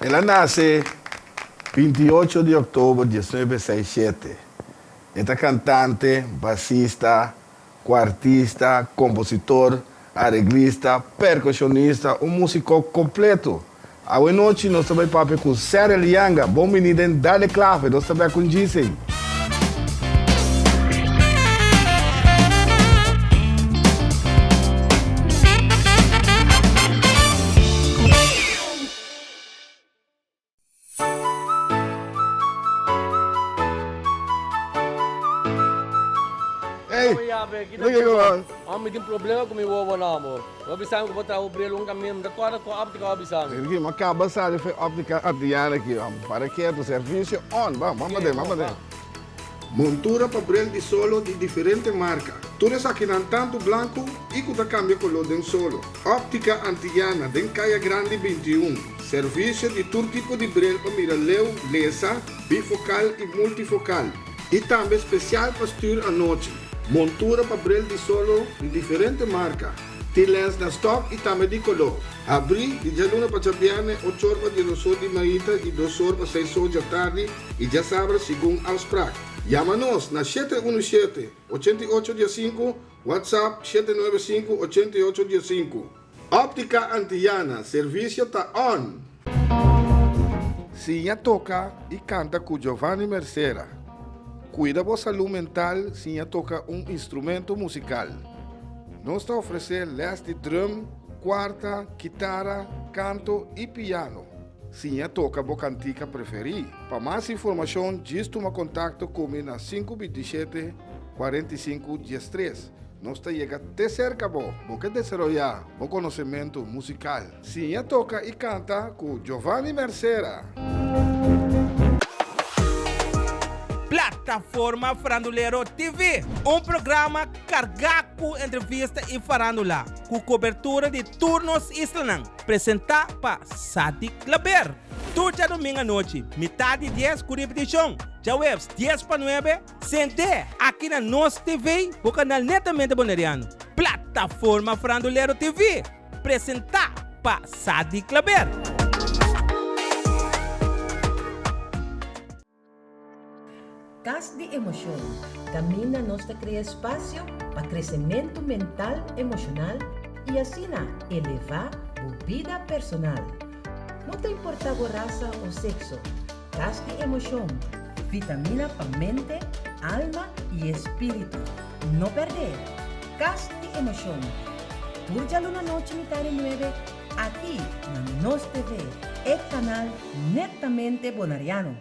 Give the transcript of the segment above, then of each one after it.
El a nase 28 di òktober 1967. E ta kantante, basista, kuartista, kompositor, areglista, perkushonista, un músiko kompleto. Awe nochi nos ta bai papia ku Cyril Yanga. Bon bini den Dale Clave. Nos ta bek ku Gisey. Ey, Mi tin problema ku mi wowo nan, amor. Bo bisa mi ku bo traha bo bril un kaminda, mi ta kòrda ku òptika bo bisa mi. Ricky, mi a kaba sali for e òptika Adriana aki. Para ketu, servisio on. Ban, ban paden, ban paden. Montura pa bril di solo di diferente marka. Tur esakinan tantu blanku i ku ta kambia koló den solo. Òptika Antillana den Kaya Grandi 21. Servisio di tur tipo di bril pa mira leu, lesa, bifokal i multifokal. I tambe spesial pa stür anochi. Montura pa bril di solo di diferente marka. Tin lens na stòk i tambe di koló. Habrí di djaluna pa djabièrnè ochor pa diesdosor di mainta i dosor pa seisor djatardi i djasabra segun afsprak. Yama nos na 717 88 15, WhatsApp 795 88 15. Óptica Antillana, servisio ta on! Siña toka i kanta ku Giovanni Mercera. Kuida bo salú mental siña toka un instrumento musikal. Nos ta ofresé lès di drum, kuarta, kitara, kanto i piano. Siña toka bo kantika preferí. Pa mas informashon djis tuma kontakto ku mi na 527 45 13. Nos ta yega te serka bo. Bo ke desaroyá bo konosementu musikal? Siña toka i kanta ku Giovanni Mercera. Plataforma Farandulero TV, un programa kargá ku entrevista i farándula, ku kobertura di tur nos islanan. Presentá pa Sadi Klaber. Tur djadomingo anochi, mitá di dies ku ripitishon, djaweps dies pa nuebe, sent'é aki na Nos TV, bo kanal netamente boneriano. Plataforma Farandulero TV, presentá pa Sadi Klaber. Kas di Emoshon, kaminda nos ta krea espasio pa kresementu mental emoshonal i asina elevá bo bida personal. No ta importá bo rasa o sekso, Kas di Emoshon, vitamina pa mente, alma i espíritu. No pèrdè! Kas di Emoshon, tur djaluna nochi mitá di nuebe aki na Nos TV, e kanal netamente bonariano.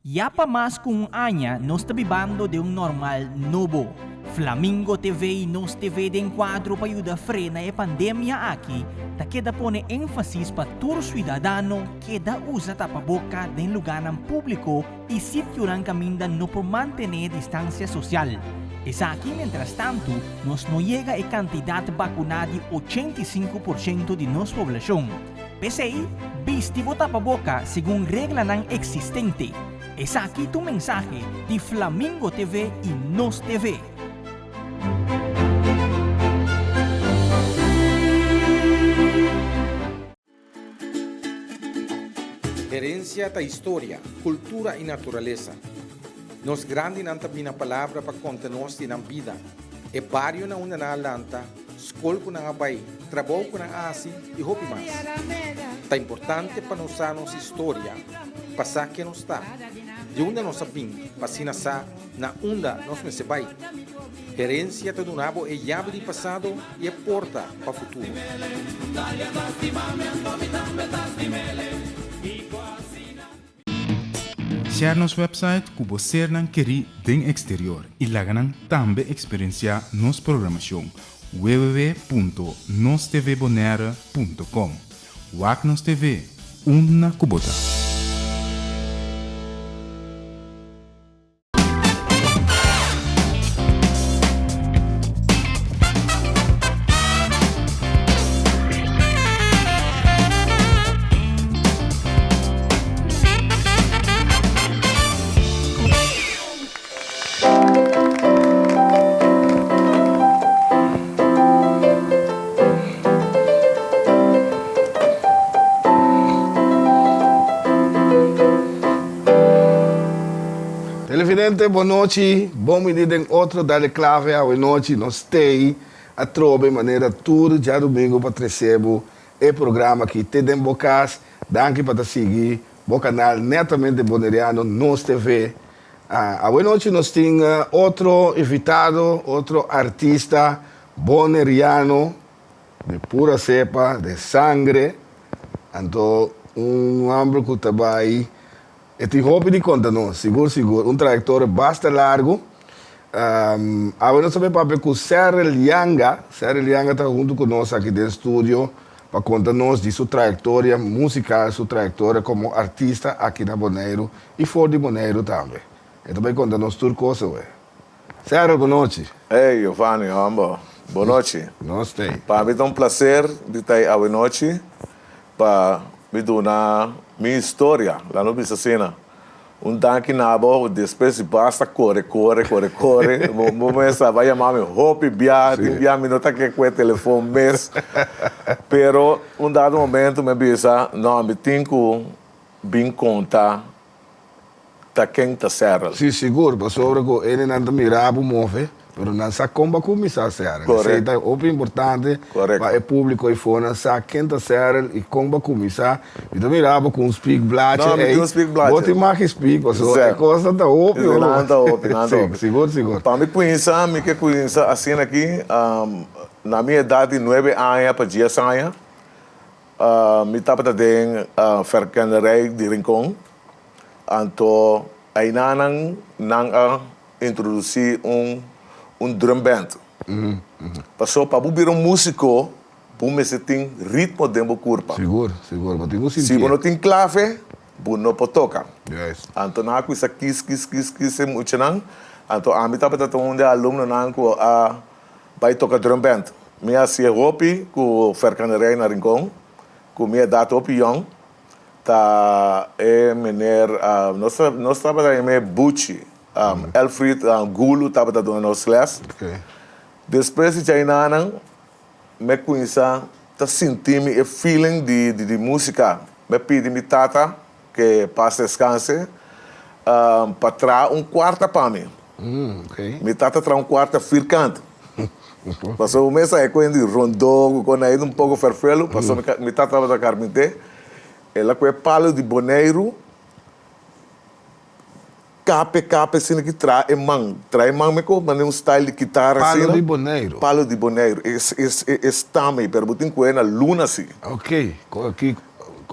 Ya pa mas ku un aña nos ta bibando den un normal nobo. Flamingo TV i Nos TV den kuadro pa yuda frena e pandemia aki ta keda pone énfasis pa tur suidadano keda usa tapaboka den lugánan públiko i sitionan kaminda no por mantené distansia sosial. Esaki mientrastantu nos no yega e kantidat bakuná di 85% di nos poblashon. P'esei, bisti bo tapaboka segun reglanan eksistente. Esaki ta un mensahe di Flamingo TV i Nos TV. Herensia ta historia, kultura i naturalesa. Nos grandinan ta bina palabra pa konta nos di nan bida, e bario na unda nan a lanta, skol ku nan a bai, trabou ku nan a hasi i hopi mas. Ta importante pa nos sa nos historia pa sa ken nos ta, di unda nos a bin pa asina sa na unda nos mester bai. Herensia ta duna bo e yabi di pasado i e porta pa futuro. Share nos website ku bo sernan kerí den eksterior i laga nan tambe eksperensiá nos programashon www.nostvbonaire.com Wak nos TV unda ku bo ta. Televidente bon nochi, bon bini den otro Dale Clave awe nochi nos stay atrobe manera tur djadumingu pa trece bo e programa aki te den bo cas, danki pa ta sigui bo canal netamente Boneriano Nos TV. Awe nochi nos tin otro invitado, otro artista Boneriano de pura cepa, de sangre, anto un homber cu ta bay E tin hopi di konta nos, sigur sigur. Un trayektoria basta largu. Awe nos ta bay papia ku Serrel Yanga. Serrel Yanga ta huntu ku nos aki den studio pa konta nos di su trayektoria musikal, su trayektoria komo artista aki na Boneiru i for di Boneiru tambe. E ta bay konta nos tur kos awe. Serrel, bon nochi. Hey Giovanni, homber. Bon nochi. Nos t'ei. Pa mi ta un placer di ta ei awe nochi Pa mi duna mi historia, la no bisa asina. Un danki na bo, despues di basta kore, kore, kore, kore, bo bo mes a bai yama mi hopi bia, tin bia mi no ta ke ku e telefon mes. Pero un dado momento mi a bisa, no, mi tin ku bin konta ta ken ta Serrel. Sí, sigur, pasobra ku hendenan ta mira bo move, pero nan sa kon bo a kuminsá Serrel. Esei ta hopi importante pa e públiko ei for nan sa ken ta Serrel i kon bo a kuminsá. Mi ta mira bo ku un spiekblaadje No, mi ei. tin un spiekblaadje. Bo tin mag spiek, pasobra e kosnan ta hopi, Sí, nan ta hopi, nan ta hopi. Sí, sigur, sigur. Pa mi kuminsá, mi ke kuminsá asina aki, na mi edat di nuebe aña pa dies aña, Mi tabata den verkenderij di Rincon, anto einanan nan a introduci un un drumband. Paso pa bo bira un musico bo mester tin ritmo den bo curpa. Sigur, sigur, bo tin cu sintié. Si bo no tin clave, bo no por toca. Juist. Anto nan a cuminsa kis, kis, kis, kis e muchanan, anto ami tabata ta un di e alumnonan cu a Bai toka drumband. Mi a hasié hopi ku Verkanerij na Rincon, ku mi edat hopi yòn. Ta e meneer, nos nos tabata yam'é Buchi, Elfried Gulu tabata duna nos lès. Despues di djainanan mi kuminsá ta sinti mi e feeling di di músika. Mi a pidi mi tata, ke pas deskanse, pa traha un kuarta pa mi. Mi tata traha un kuarta firkant. Pasobra mi mesa e koe di rondó ku kon a un poko ferfelu, pasobra mi tata tabata karpinté. El a kohe palu di Boneiru, kape kape asina ki traha e man. Traha e man mi kohe manera un style di kitara asina. Palu di Boneiru? Palu di Boneiru. E stam ei, pero bo tin kohe na luna si. Ok, ki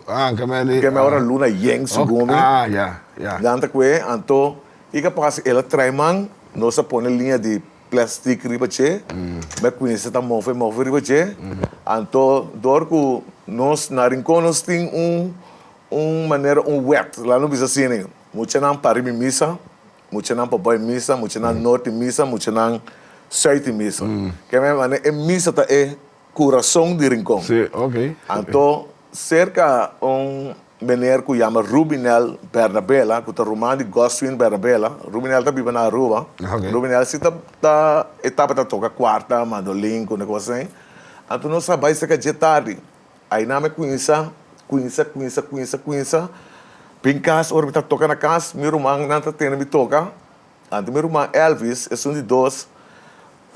ah, ke mende. Ke me ora luna yen segun mi. Ah, ya, ya. Nan ta kohe, anto. I kapas el a trae man, nos a pone liña di plastic riba dje, mi a kuminsá ta move move riba dje, anto dor ku nos na Rincon nos tin un un manera un wet, laat nos bisa asina, muchanan pa riba misa, muchanan pa bai misa, muchanan norte misa, muchanan suit misa. Ke manera e misa ta e kurason di Rincon. Sí, ok. Anto serka un meneer ku yama Rubinel Bernabela, ku ta ruman di Goswin Bernabela. Rubinel ta biba na Aruba. Ok. Rubinel si ta ta e tabata toka kuarta, mandolin ku kos asina. Anto nos a bai serka dje tardi. Ainan mi a kuminsá, kuminsá, kuminsá, kuminsá, kuminsá. Bin kas, ora mi ta toka na kas, mi rumannan ta tende mi toka. Anto mi ruman Elvis, esun di dos,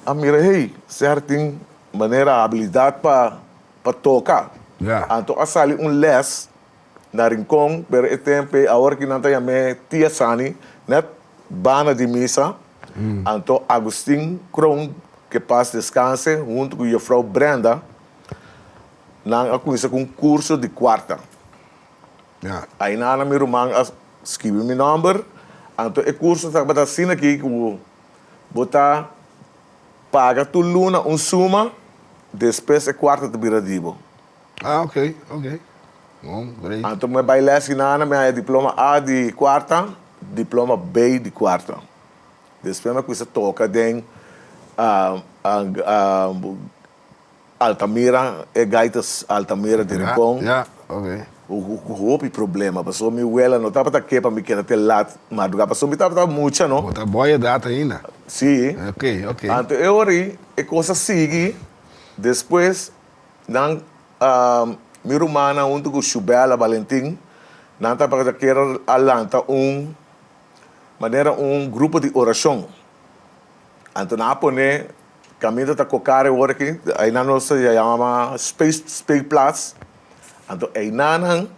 a mira, hey, Ser tin manera habilidad pa pa toca. Anto a sali un les na Rincon, pero e tempo ei, awor ki nan ta yam'é Tia Sani, net banda di misa. Anto Agustin Kroon, ke pas descanse, hunto ku juffrouw Brenda, nan a cuminsa cu un curso di cuarta. Ainana mi ruman a skibi mi nomber, anto e curso tabata asina aki cu bo ta paga tur luna un suma, despues e cuarto ta bira di bo. Ah, ok, ok. Bon, great. Anto mi a bay les ainana, mi haya diploma A di cuarta, diploma B di cuarta. Despues mi a cuminsa toca den Altamira, e gaitas Altamira di Rincon. Ya, ok. Ku hopi problema, pasobra mi wela no tabata ke pa mi keda te lat madrugá, pasobra mi tabata mucha, no. Bo ta boy edat ainda. Si. Ok, ok. Anto e ora ei e kos a sigui, despues nan, mi rumannan huntu ku Shubella Valentin, nan tabata kier a lanta un. manera un grupo di orashon. Anto nan a pone kaminda ta Kokare awor aki, einan nos ta yama Space Speelplaats. Anto einanan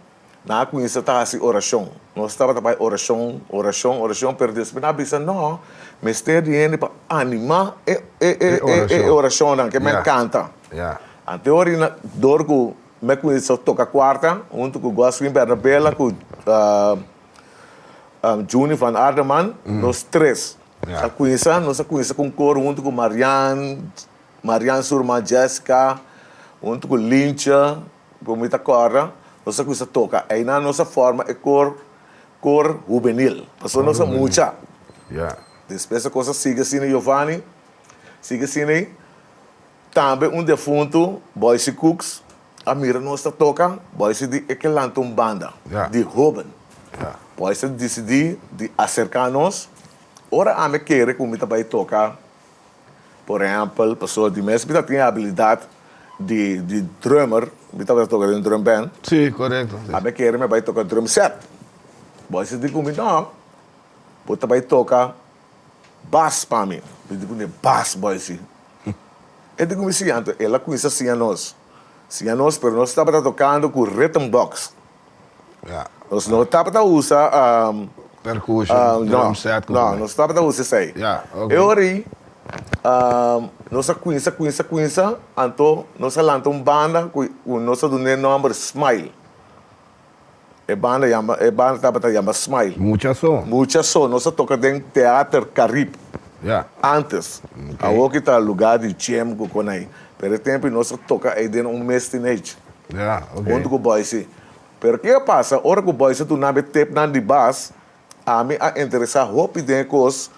nan a kuminsá ta hasi orashon. Nos tabata bai orashon, orashon, orashon, pero despues nan a bisa no, mester di hende pa animá e e e e orashonnan ke men kanta. Anto e ora dor ku mi a kuminsá toka kuarta huntu ku Goswin Bernabela ku Juni van Ardeman, nos tres a kuminsá, nos a kuminsá ku un kor huntu ku Marian, Marian su ruman Jessica, huntu ku Lintje, ku mi ta kòrda, nos a kuminsá toka. Einan nos a forma e kor, kor hubenil, pasobra nos a mucha. Despues e kos a sigui asina, Giovanni, sigui asina ei. Tambe un defuntu, Boysie Cooks, a mira nos ta toka, Boysie di e ke lanta un banda di hoben. Boysie a disidí di aserká nos. Ora ami kere ku mi ta bai toka, por ehèmpel, pasobra di mes mi ta tin e abilidat di di drummer, mi tabata toka den drum band. Sí, korekto. Ami kere mi a bai toka drum set. Boysie di ku mi, no, bo ta bai toka Bas pa mi. Mi di kuné, Bas, boysi. E di ku mi siña. Anto el a kuminsá siña nos. Siña nos, pero nos tabata tokando ku rhythm box. Nos no tabata usa. Percussion, drum set. No, nos tabata usa esei. E ora ei, nos a kuminsá, kuminsá, kuminsá, anto nos a lanta un banda ku nos a dun'é nòmber Smile. E banda yama, e banda tabata yama Smile. Mucha so. Mucha so. Nos a toca den Theater Carib. Ya. Antes. Ok. Awor ki ta lugar di gym cu con ey. Pero e tempo ey nos a toca ey den un mes teenage. Ya, ok. Hunto cu Boysie. Pero ke a pasa, ora cu Boysie duna mi tepnan di bas, ami a interesa hopi den e cos,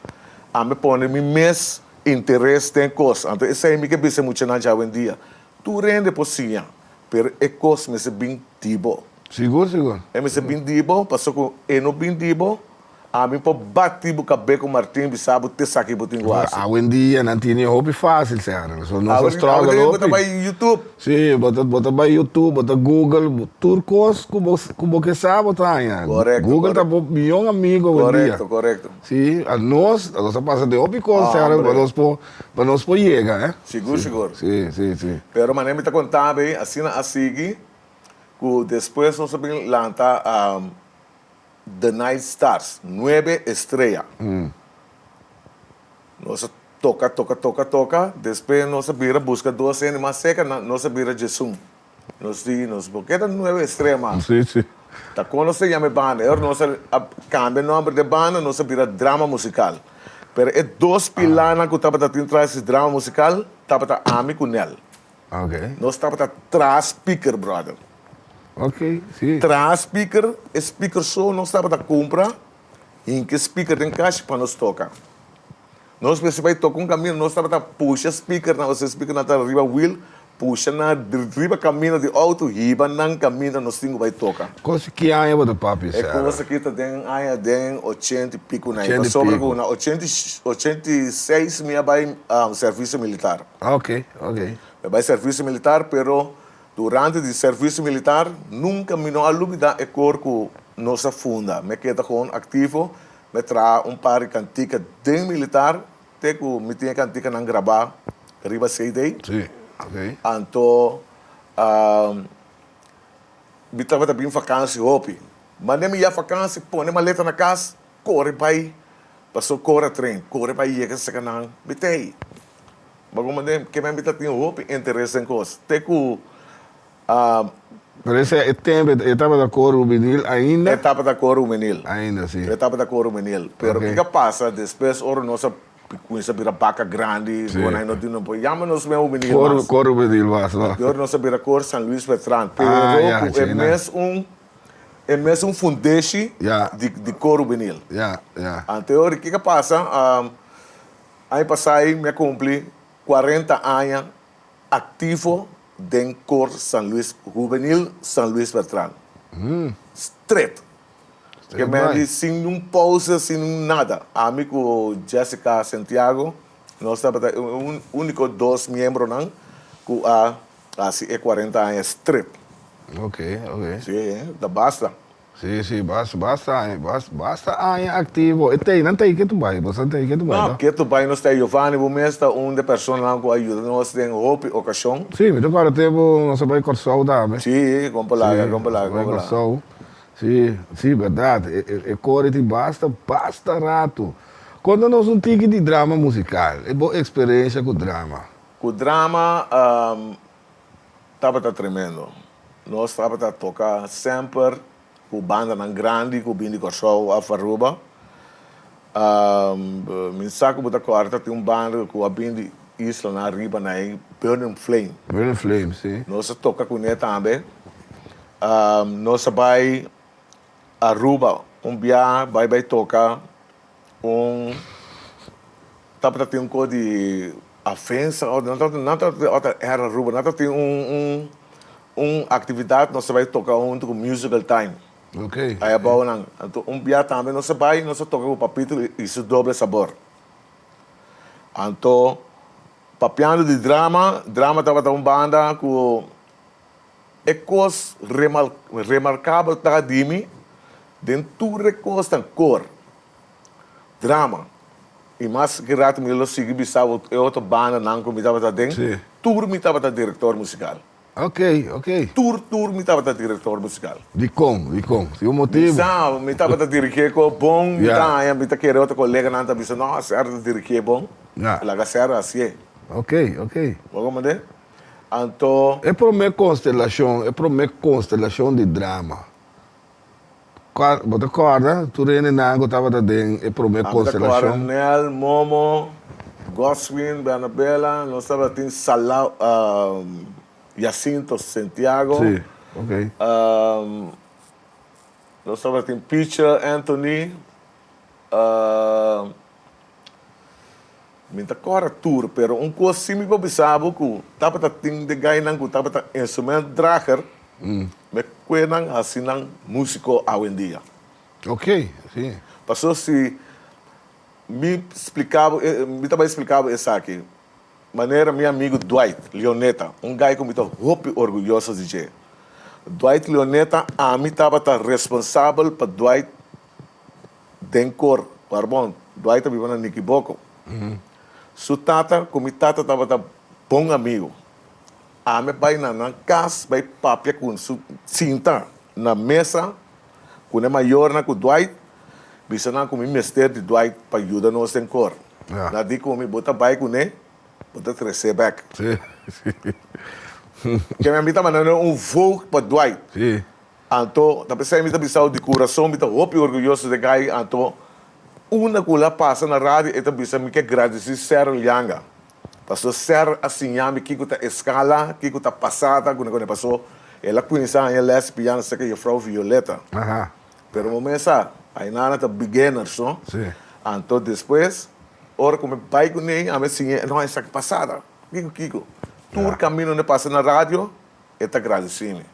ami pone mi mes interes den e cos. Anto esey mi ke bisa e muchanan djawendia. Tur hende por siña, pero e kos mester bin di bo. Sigur, sigur. E mester bin di bo, pasobra ku e no bin di bo, ami por bati bo kabé ku martin bisa bo te sa ki bo tin ku hasi. Awendia nan tene hopi fásil, sèr. So nos a struggle Awendia bo ta hopi. bai YouTube. Sí, bo ta bo ta bai YouTube, bo ta Google, tur kos ku bo ku bo ke sa bo ta haña. Korekto, Google ta korekto. bo mion amigo awendia. Korekto, korekto. Sí, anos, nos a pasa den hopi kos, sèr, pa nos por Pa nos por yega, eh. Sigur, sigur. Sí, sí, sí. Pero manera mi ta konta bay, asina a sigui ku despues nos a bin lanta The Night Stars, Nuebe Estrella. Nos a toka, toka, toka, toka, despues nos a bira buska dos hende mas serka, nos a bira djesun. Nos di, nos por keda Nuebe Estrella mas. Sí, sí. Ta kon nos ta yama e banda. E ora nos a kambia nomber di e banda, nos a bira Drama Musical. Pero e dos pilanan ku tabata tin tras di Drama Musical tabata ami ku Nel. Ok. Nos tabata traha speaker, brother. Ok, sí. Traha speaker, e speaker so nos tabata kumpra, hinka e speaker den kashi pa nos toka. Nos mester bai toka un kaminda, nos tabata pusha speakernan, osea speakernan ta riba wiel, pusha nan riba kaminda di outo, hiba nan kaminda nos tin ku bai toka. Kos ki aña bo ta papia, E Sara? kos aki ta den aña den ochenta i piku na Ochenta i pasobra piku. ku na ochenta i ochenta i seis mi a bai servisio militar. Ok, ok. Mi a bai servisio militar, pero durante di servisio militar nunka mi no a lubida e kor ku nos a funda. Mi a keda gewoon aktivo. Mi traha un par di kantika den militar te ku mi tin e kantikanan grabá riba CD. Sí, ok. Anto mi tabata bin fakansi hopi. Mane mi ya fakansi pone maleta na kas, kore bai paso kore tren, kore bai yega seka nan mi ta ei. Bo mane ke mi ta tin hopi interes den kos te ku Pero ese e tempo e tabata cor Rubenil ainda? E tabata cor Rubenil. Ainda, si. E tabata cor Rubenil. Pero Ok. kiko a pasa despues ora nos a cuminsa bira baca grandi, Si. cu nan no tin no por yama nos mes Rubenil Cor, mas. cor Rubenil mas, no. Ora nos a bira cor San Luis Bertrand. Pero Ah, ya, cu e china. mes un, e mes un fundeshi Ya. di, di cor Rubenil. Ya, ya. Anto ora kiko a pasa, aña pasa mi a cumpli cuarenta aña Aktivo den Kor San Luis Hubenil San Luis Bertran. Stret. Ke men di sin un pausa, sin un nada. Ami ku Jessica Santiago nos tabata e uniko dos miembronan ku a hasi e kuarenta aña stret. Ok, ok. Si, ta basta. Sí, sí, bas, basta aña, bas, basta aña aktivo. E tei, nan tei ketu bai, boso tei ketu bai, No, ketu bai nos ta Giovanni bo mes ta un de personanan ku a yuda nos den hopi okashon. Sí, mi ta kòrda tempu nos a bai Kòrsou tambe. Sí, kon por laga, kon por laga, kon por laga. Kòrsou. Sí, sí, bèrdat. E, e, e kore tin basta, basta ratu. Konta nos un tiki di drama musikal, e bo eksperensha ku drama. Ku drama, Tabata tremendo. Nos tabata toka semper ku bandanan grandi ku bin di Kòrsou òf Aruba. Mi sa ku bo ta kòrda tin un banda ku a bin di islanan ariba na e Burning Flame. Burning Flame, si. Nos a toka kuné tambe. Nos a bai Aruba un bia bai bai toka un tabata tin un kos di afensa òf nan tabata nan tabata òf ta era Aruba nan tabata tin un un un aktividat nos ta bai toka huntu ku Musical Time aya abou nan anto un bia tambe nos a bai nos a toka ku Papito i su Doble Sabor anto papiando di drama drama tabata un banda ku E kos remarkabel ta di mi den tur e kosnan kor, drama i mas ki rato mi lo sigui bisa bo e otro bandanan ku mi tabata den, tur mi tabata direktor musikal. Ok, ok. Tur, tur mi tabata direktor musikal. Dikon, dikon? Tin un motibu? Mi sa, mi tabata dirigié ko bon, mi ta haña, mi ta kere otro koleganan ta bisa, no, Sergio ta dirigié bon, laga Sergio hasié. Ok, ok. Bo komprendé? Anto. E promé konstelashon, e promé konstelashon di drama. Kua, bo ta kòrda tur hendenan ku tabata den e promé Ami ta kòrda konstelashon? Nel, Momo, Goswin, Bernabela, nos tabatin Salau, Jacinto Santiago. Sí, ok. Nos tabatin Peter Anthony, Mi ta kòrda tur, pero un kos si mi por bisa bo ku tabata tin de gainan ku tabata instrumentdrager, me kue nan hasi nan músiko awendia. Ok, si. Paso si mi splika bo, mi ta bai splika bo esaki, manera mi amigu Dwight Leoneta, un gai ku mi ta hopi orguyoso di dje. Dwight Leoneta, ami tabata responsabel pa Dwight Den kor, Barbon, Dwight ta biba na Nikiboko. Su tata ku mi tata tabata bon amigu. Ami a bai na nan kas bai papia ku su sinta na mesa ku ne mayornan ku Dwight, bisa nan ku mi mester di Dwight pa yuda nos den kor. Nan di ku mi, bo ta bai kuné, bo ta tres'é bèk. Keme mi ta manda nan un voog pa Dwight. Anto, ta p'esei mi ta bisao di kurason, mi ta hopi orguyoso di gai, anto unda ku la pasa na radio e ta bisa mi ke gradisí Cyril Yanga, paso Cyril a siña mi kiko ta eskala, kiko ta pasada ku ne paso el a kuminsá haña lès piano serka Juffrouw Violeta. Pero bo mes sa, ainana ta beginners no, anto despues ora ku mi bai kuné ami a siñ'é, no esaki pasada, kiko kiko, tur kaminda unda pasa na radio E ta gradisí mi.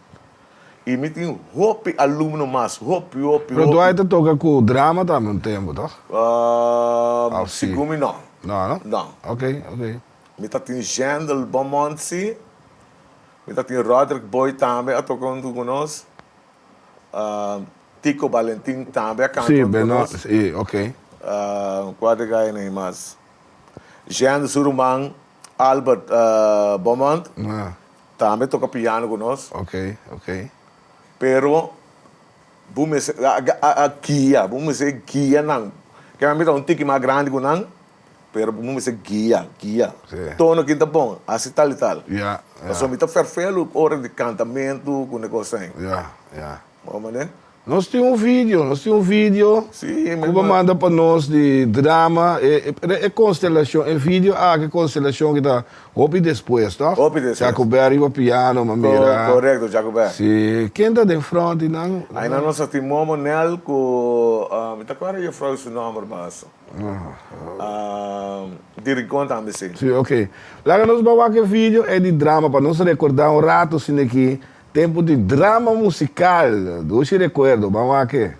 I mi tin hopi alumno mas, hopi, hopi, Pero hopi. Dwight ta toka ku drama tambe un tempu, toch? Of si? Segun mi no. No, no? No. Ok, ok. Mi ta tin Jendel Beaumont si, mi ta tin Roderick Boy tambe a toka huntu ku nos, Tico Balentin tambe a kanta Si, huntu ku Beno, nos. si, ok. Kua di gainan ei mas? Jendel su ruman Albert Beaumont. Tambe toca piano cu nos. Ok, ok. Pero bo mester a guia, bo mester guia nan. Ke mi ta un tiki mas grandi cu nan, pero bo mester guia, guia. Si. Tono kin ta bon, haci tal y tal. Ya, ya. Pasobra mi ta ferfelu ora di cantamento cu ne cos ain. Ya, ya. Bo mane? Nos tin un video, nos tin un video ku bo manda pa nos di drama, e e konstelashon, e video aki konstelashon ki ta hopi despues, toh? Hopi despues. Jacobert riba piano, mi a mira. Korekto, Jacobert. Si, ken ta den front di nan? Ainan nos a tin Momo Nel ku, mi ta kòrda juffrouw su nòmber mas. Di Rincon tambe si. Si, ok. Laga nos bai wak e video ei di drama pa nos rekordá un rato asina aki Tempu di drama musical, dushi recuerdo, ban wak e.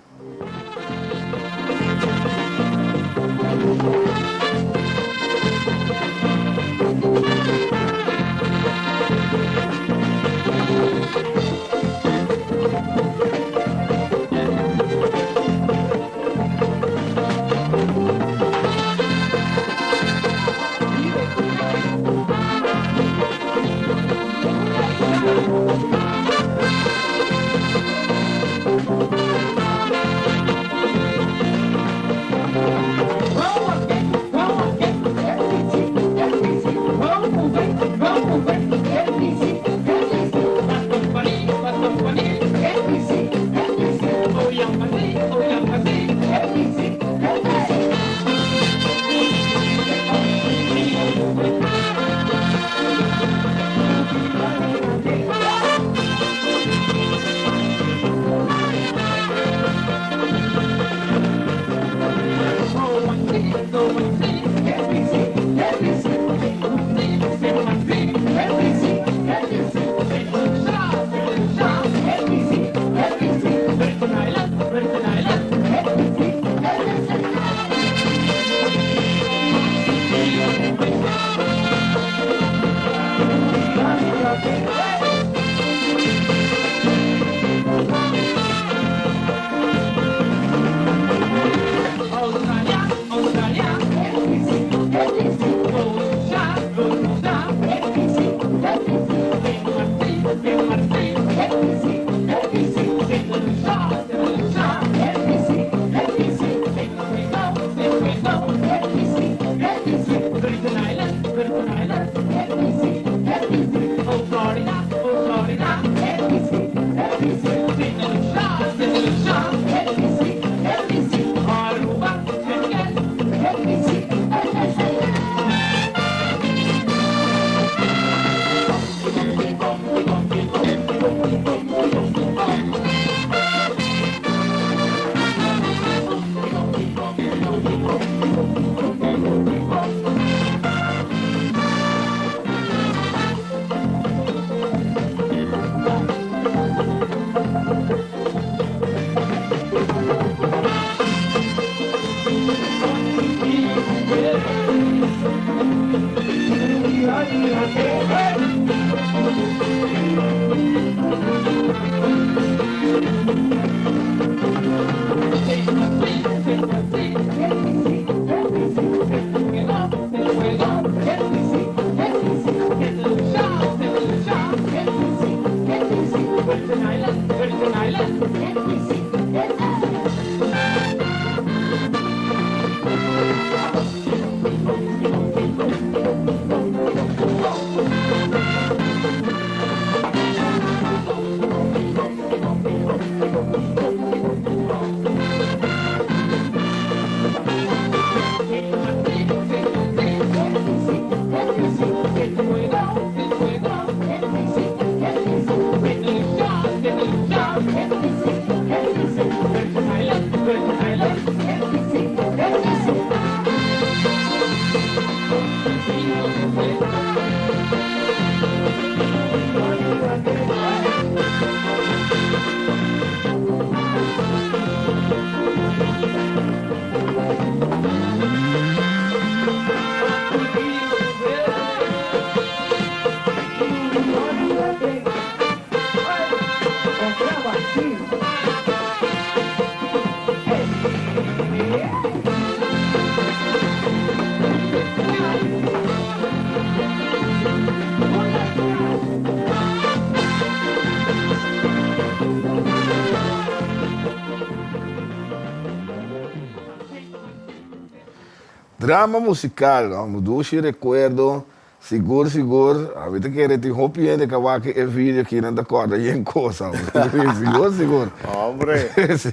Drama musical, no? Dushi recuerdo, sigur sigur, ami ta kere tin hopi hende ka wak e video aki nan ta corda yen cosa. Sigur sigur. Hombre,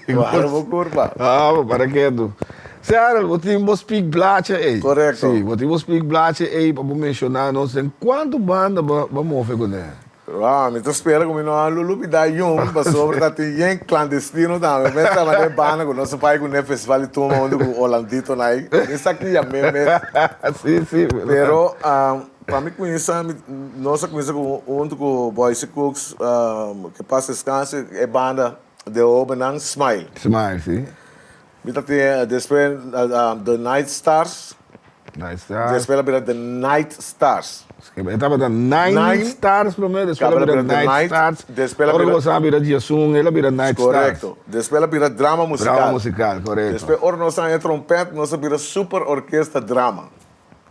guarda bo curpa. Ah, bo para ketu. Sarel, bo tin bo speak blacha ey. Correcto. Si, bo tin bo speak blacha ey pa bo menciona nos den cuanto banda bo a move cune. Wow, mi ta spera ku mi no a lubidá yun, pasobra ta tin yen klandestino tambe. Mi a taba den banda ku nos a bai ku ne festival di tumba huntu ku Orlanditonan ei. Mi sa kia mi mes. Sí, sí. Pero pa mi kuminsá, nos a kuminsá ku huntu ku Boysie Cooks, ke pas deskanse, e banda de hóbennan Smile. Smile, sí. Mi ta tin despues The Night Stars. Night Stars. Despues a bira The Night Stars. E tabata Nine Stars prome, despues a bira Night Stars. Despues a Ora bira. ku boso a bira Djasun, el a bira Night Stars. Korekto. Despues a bira Drama Musical. Drama Musical, korekto. Despues ora nos a haña trompèt, nos a bira Super Orkesta Drama.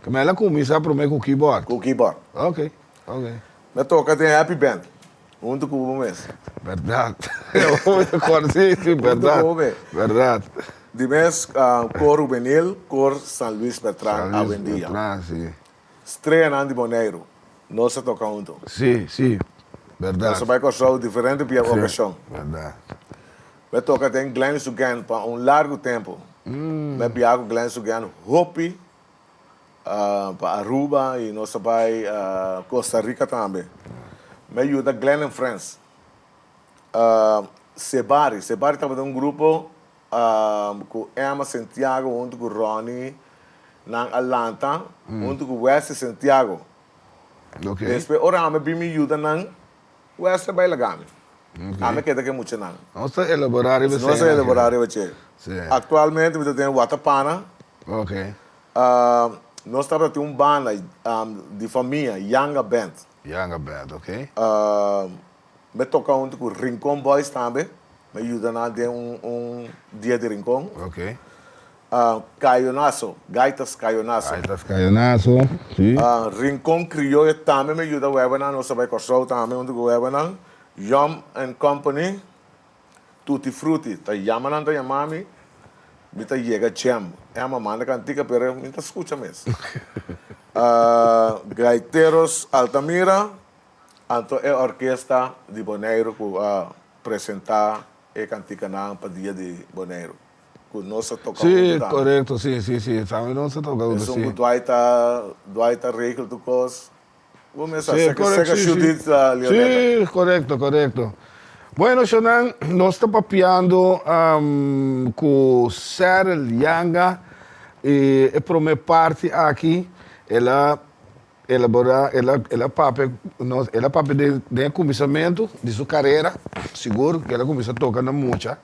Keme el a kuminsá prome ku keyboard? Ku keyboard. Ok, ok. Mi a toka den Happy Band. Huntu ku bo mes. Berdad. Si, si, berdad. Huntu ku bo mes. Berdad. Di mes Kor Juvenil, Kor San Luis Bertran San Luis Bertran, si. Streanan di Boneiru, nos a toka huntu. Si, si, berdad. Nos a bai Kòrsou diferente bia okashon. Si, berdad. Mi a toka den Glenn Sugan pa un largu tempu. Mi a biaha ku Glenn Sugan hopi pa Aruba y nos a bay Costa Rica tambe. Mi a yuda Glenn and Friends. Sebari, Sebari tabata un grupo cu Emma Santiago hunto cu Ronnie nan a lanta hunto cu Wesley Santiago. Despues ora ami bin mi yuda nan, Wesley a bay laga mi. Ami a keda cu e muchanan. Nos ta elabora riba Nos ta elabora riba esey. Actualmente mi ta den Watapana. Nos tabata tin un banda di famia, Yanga Band. Yanga Band, ok. Mi a toca hunto cu Rincon Boys tambe. Mi a yuda nan den un dia di Rincon. Ok. Cayonazo, Gaitas Cayonazo. Gaitas Cayonazo, si. Rincon Crioyo tambe mi a yuda webanan. Nos a bay Corsou tambe hunto cu webanan. Yum and Company. Tutti Frutti ta yama nan ta yama mi, mi ta yega jam. Emma manda kantika pero mi ta skucha mes. Gaiteros Altamira, anto e orkesta di Boneiru ku a presenta e kantikanan pa dia di Boneiru ku nos a toka Sí, huntu tambe. korekto, sí, sí, sí, tambe nos a toka huntu, Esun sí. ku Dwight ta Dwight ta regel tur kos. Bo mester Sí, seka correcto, seka sí, sí. Judith Leoneta. Sí, correcto, correcto. Bueno, Shonan, nos ta papiando um, cu Cyril Yanga y e prome parti aki el a elabora, el a, el a papia nos, el a papia den, den e cuminsamento di su carera, sigur cu el a cuminsa toca na mucha,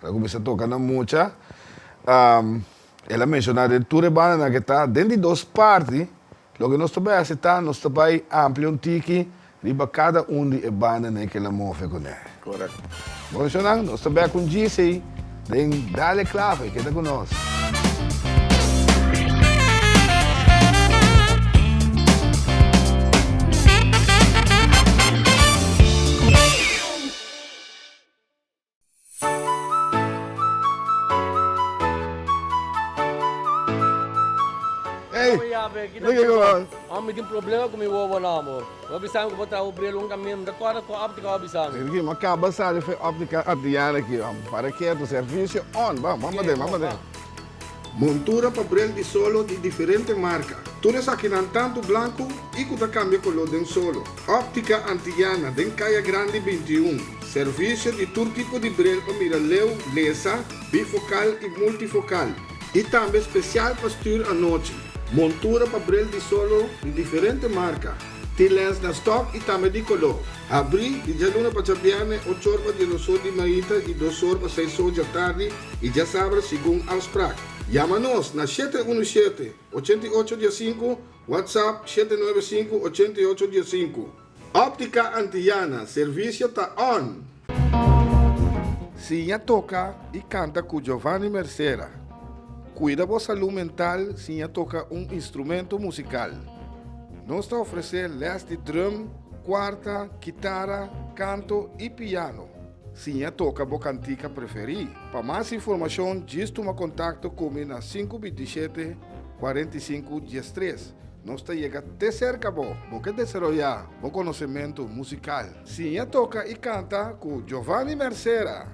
el a cuminsa toca na mucha, um, el a menciona den tur e bandanan cu ta den di dos parti. Loke nos ta bai hasi ta, nos ta bai amplia un tiki riba kada un di e bandanan ke la move kuné. Korekto. Bon shownan, nos ta bek un GC den Dale Clave, keda ku nos. awe, ki ta kiko? Ò mi tin problema ku mi wowonan amor. Bo a bisa mi ku bo traha bo bril un kaminda, mi ta kòrda ku òptika bo a bisa mi. Ricky, mi a kaba sali for e òptika Adriana aki, para ketu, servisio on, ban, ban paden, ban paden. Montura pa bril di solo di diferente marka. Tur esakinan tantu blanku i ku ta kambia koló den solo. Òptika Antillana den Kaya Grandi 21. Servisio di tur tipo di bril pa mira leu, lesa, bifokal i multifokal. I tambe spesial pa stür anochi. Montura pa bril di solo di diferente marka. Tin lens na stòk i tambe di koló. Habrí di djaluna pa djabièrnè ochor pa diesdosor di mainta i dosor pa seisor djatardi i djasabra segun afsprak. Yama nos na 717, 88 diesinku, WhatsApp 795, 88 diesinku. Óptica Antillana, servisio ta on! Siña toka i kanta ku Giovanni Mercera. Kuida bo salú mental siña toka un instrumento musikal. Nos ta ofresé lès di drum, kuarta, kitara, kanto i piano. Siña toka bo kantika preferí. Pa mas informashon djis tuma kontakto ku mi na 527 45 13. Nos ta yega te serka bo. Bo ke desaroyá bo konosementu musikal? Siña toka i kanta ku Giovanni Mercera!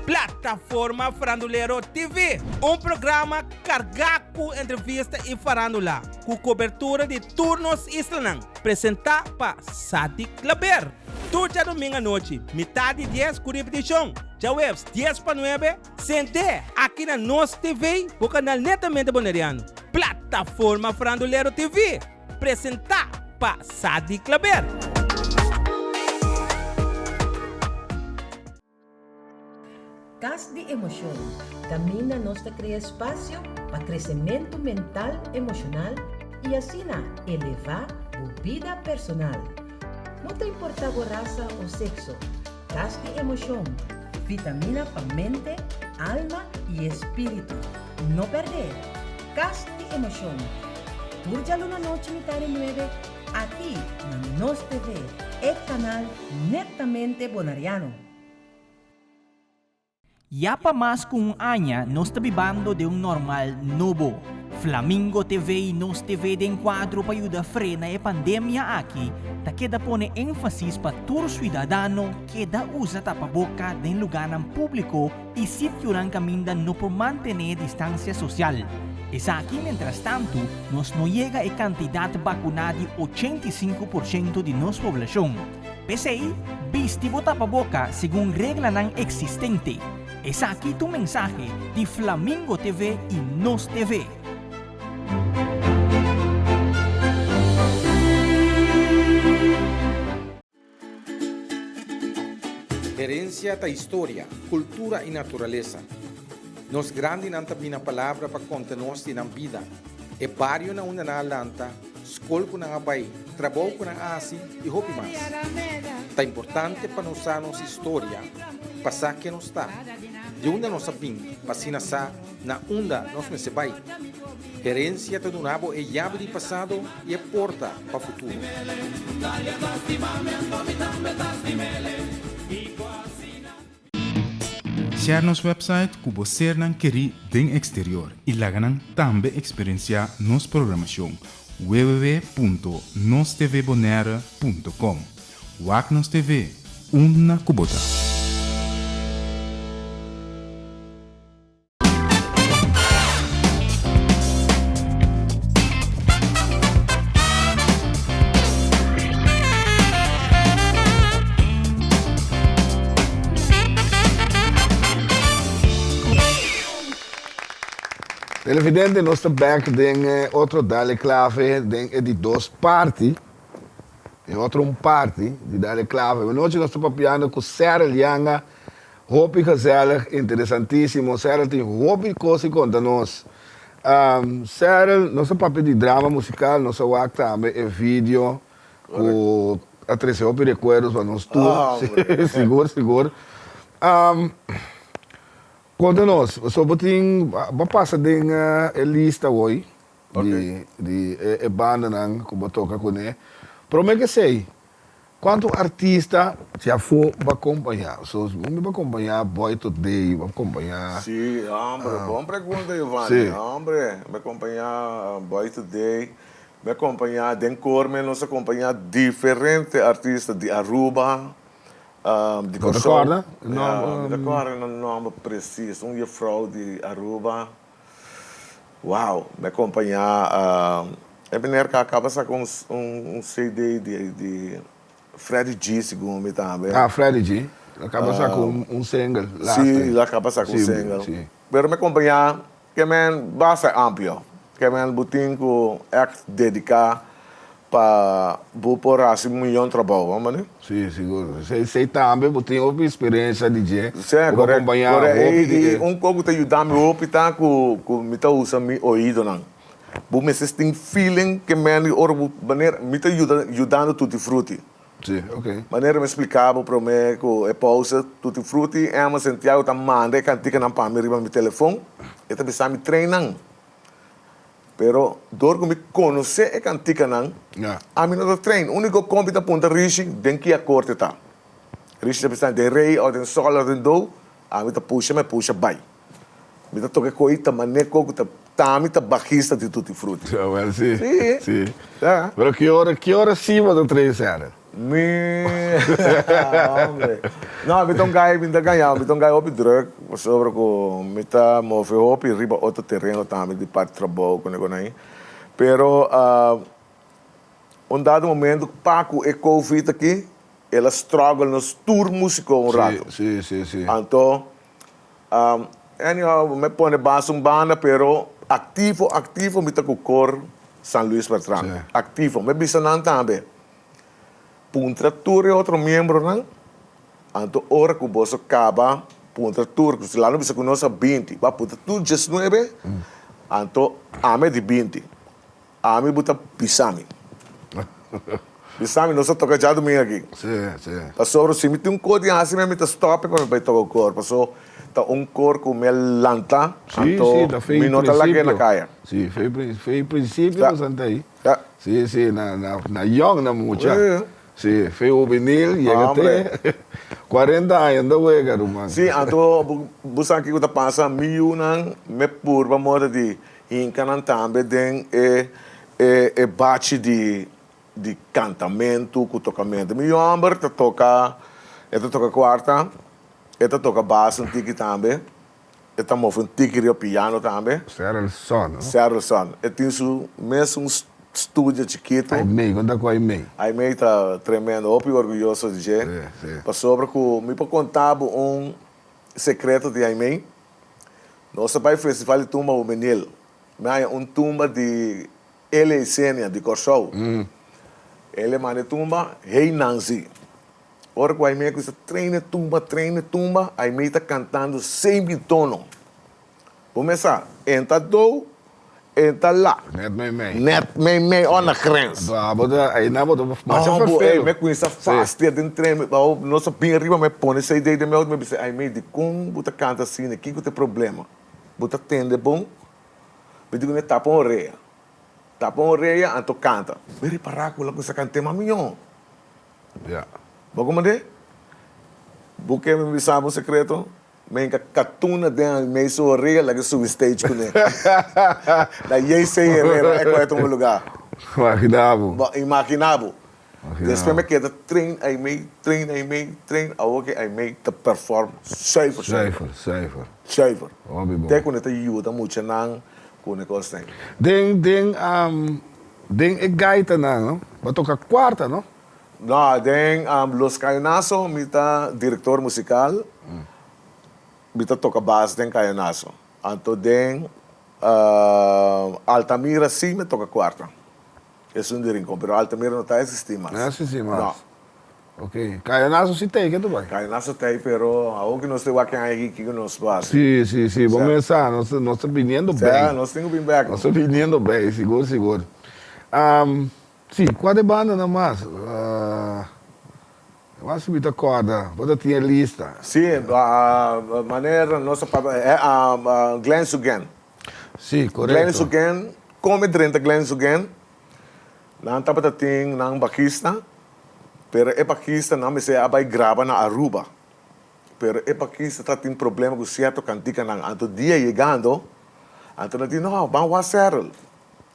Plataforma Farandulero TV, un programa kargá ku entrevista i farandula, ku kobertura di tur nos islanan, presentá pa Sadik Klaber. Tur djadumingu anochi, mitá di dies ku ripitishon, djaweps dies pa nuebe, Sent'é aki na Nos TV, bo kanal netamente boneriano. Plataforma Farandulero TV, presentá pa Sadi Klaber. Kas di Emoshon, kaminda nos ta krea espasio pa kresementu mental, emoshonal i asina elevá bo bida personal. No ta importá bo rasa o sekso, Kas di emoshon, vitamina pa mente, alma i espíritu. No pèrdè! Kas di emoshon, tur djaluna nochi mitá di nuebe aki na Nos TV, e kanal netamente bonariano. Ya pa mas ku un aña nos ta bibando den un normal nobo. Flamingo TV i Nos TV den kuadro pa yuda frena e pandemia aki ta keda pone énfasis pa tur suidadano keda usa tapaboka den lugánan públiko i sitionan kaminda no por mantené distansia sosial. Esaki mientrastantu nos no yega e kantidat bakuná di 85 por shento di nos poblashon. P'esei, bisti bo tapaboka segun reglanan eksistente. Esaki ta un mensahe di Flamingo TV i Nos TV. Herensia ta historia, kultura i naturalesa. Nos grandinan ta bini na palabra pa konta nos di nan bida, e bario na unda nan a lanta, skol ku nan a bai, trabou ku nan a hasi i hopi mas. Ta importante pa nos sa nos historia pa sa ken nos ta, di unda nos a bin pa asina sa na unda nos mester bai. Herensia ta duna bo e yabi di pasado i e porta pa futuro. Share nos website ku bo sernan kerí den eksterior i laga nan tambe eksperensiá nos programashon www.nostvbonaire.com Wak nos TV, unda ku bo ta. Televidente, nos ta bek den e otro Dale Clave, den e di dos parti, e otro un parti di Dale Clave. Anochi nos ta papiando cu Cyril Yanga. Hopi gezellig, interesantisimo. Cyril tin hopi cos di conta nos. Cyril, nos a papia di drama musical, nos a wak tambe e video cu a trece hopi recuerdos pa nos tur. Sigur, sigur. Conta nos, so bo tin, bo a pasa den e lista hoy di e bandanan cu bo a toca cune. Prome cu esey. Kuantu artista si afó bo a kompañá? So, mi bo a kompañá Boy Today, bo a kompañá. Sí, hombre, bon pregunta Giovanni. Hombre, mi a kompañá Boy Today, mi a kompañá den Corme, nos a kompañá diferente artista di Aruba, di Bo ta Kòrsou. kòrda? Ya, mi ta kòrda nan nòmber presis, un jefrou di Aruba. Wow, mi a kompañá e meneer ku a kaba saka un un CD di di Freddy G segun mi tambe. Ah, Freddy G. El a kaba saka un un single laatste. Sí, el a kaba saka un single. Sí. Pero mi a kompañá ke men basta amplio. Ke men bo tin ku ègt dediká Pa bo por haci miyon trabou, bo mane? Si, sigur. Esey tambe bo tin hopi experiencia di dje. Si, Bo correcto. acompaña Correcto. hopi di Y e. un cos cu ta yuda mi hopi ta cu cu mi ta usa mi oidonan. Bo mester tin feeling ke mende ora bo manera mi ta yuda yudando Tutti Frutti. Si, ok. Manera mi splica bo prome cu e pausa Tutti Frutti, Emma Santiago ta manda e canticanan pa mi riba mi telefon. E ta bisa mi train nan. Pero dor ku mi konosé e kantikanan, ami no ta train. Úniko kon mi ta puntra Rishi den ki akort e ta. Rishi ta bisa den rei òf den sòl òf den do, ami ta pusha mi a pusha bai. Mi ta toka e koi ta manera ku ta ta mi ta bajista di Tutti Frutti. Awel si. Si. Si. Ya. Pero ki ora ki ora si bo ta train sèra? Mi hombre. No, mi ta un guy, mi ta gaña, mi ta un guy hopi druk, pasobra ku mi ta move hopi riba otro tereno tambe di parti trabou ku negonan ei. Pero un dado momento pa ku e covid aki, el a struggle nos tur musiko un rato. Si, si, si. Anto, anyhow, mi pone bas un banda, pero aktivo, aktivo mi ta ku kor San Luis Bertran. Aktivo. Mi bisa nan tambe. Puntra tur e otro miembronan, anto ora ku boso kaba puntra tur, ku si lano bisa ku nos a 20, bo a puntra tur 19, anto ami a di 20, ami bo ta bisa mi. Bisa mi, nos a toka djadumingu aki. Pasobra si mi tin un kos di hasi mi ta stòp pa mi bai toka kor, paso ta un kor ku mi a lanta, anto mi no ta lag'é na kaya. Sí, fe prinsipio nos a ta ei. Ja. Sí, sí, na, na, na yong na mucha. Sí. Sí, fe hubenil, yega te 40 aña no ta wega, ruman. Sí, anto bo, bo sa kiko ta pasa, mi yunan me purba moda di hinka nan tambe den e, e, e bachi di, di kantamentu ku tokamentu. Mi yu hòmber ta toka, e ta toka kuarta, e ta toka bas un tiki tambe. E ta move un tiki riba piano tambe. Serelson, no? Serelson. E tin su mesun studio chikitu. Aimee, kon ta ku Aimee? Aimee ta tremendo, hopi orguyoso di dje. Si, si. Pasobra ku mi por konta bo un sekreto di Aimee. Nos a bai festival di tumba hubenil. Mi haña un tumba di Ele Isenia di Kòrsou. Ele manda e tumba, Hey Nancy. Ora ku Aimee kuminsa treina tumba, treina tumba, Aimee ta kantando semi tono. Bo mes sa, en ta do, en ta la. Net meimei. Net meimei òf na grens. Anto abo ta, einan bo ta masha Oh, bo, ferfelu. ey, mi a kuminsa fastia den tren, mi, oh, nos a bin ariba, mi a pone CD den mi outo, mi a bisa, Aimee, dikon bo ta kanta asina? Kiko ta e problema? Bo ta tende bon? Mi di ku ne, tapa un orea. Tapa un orea, anto kanta. Mi ripará ku el a kuminsa kant'é mas mihó. Ya. Bo komand'é? Bo ke mi bisa bo un sekreto? Mi hinka katuna den mei su orea laga subi stage kuné. Na JC Herrera e kohe tuma lugá. Imagina bo. Bo imagina bo. Imagina Despues mi keda train aimei, train aimei, train, awor ke aimei ta perform zuiver, zuiver. Zuiver, zuiver. Zuiver. Hopi bon. Te ku ne ta yuda muchanan ku ne kosnan. Den, den, den e gaitanan, no? Bo a toka kuarta, no? No, den Los Cayonazo mi ta director musical, mi ta toca bas den Cayonazo. Anto den Altamira si mi toca cuarta, esun di Rincon, pero Altamira no ta existi mas. No ta existi mas? No. Ok, Cayonazo si t'ey, ke ta bai? Cayonazo t'ey, pero awor cu nos ta wak aña aki kico nos por haci? Si, si, si, bo mes sa, nos nos ta biniendo bay. Sa, nos tin cu bin bek. Nos ta biniendo bay, sigur, sigur. Si, kua de bandanan mas? Mas mi ta kòrda, bo ta tin e lista. Si, manera nos a papia, Glenn Sugen. Si, korekto. Glenn Sugen, kon mi drenta Glenn Sugen, nan tabata tin nan bajista, Pero e bajistanan mester a bai graba na Aruba. Pero e bajista ta tin problema ku sierto kantikanan. Anto dia yegando, anto nan di, no, ban wak Cyril.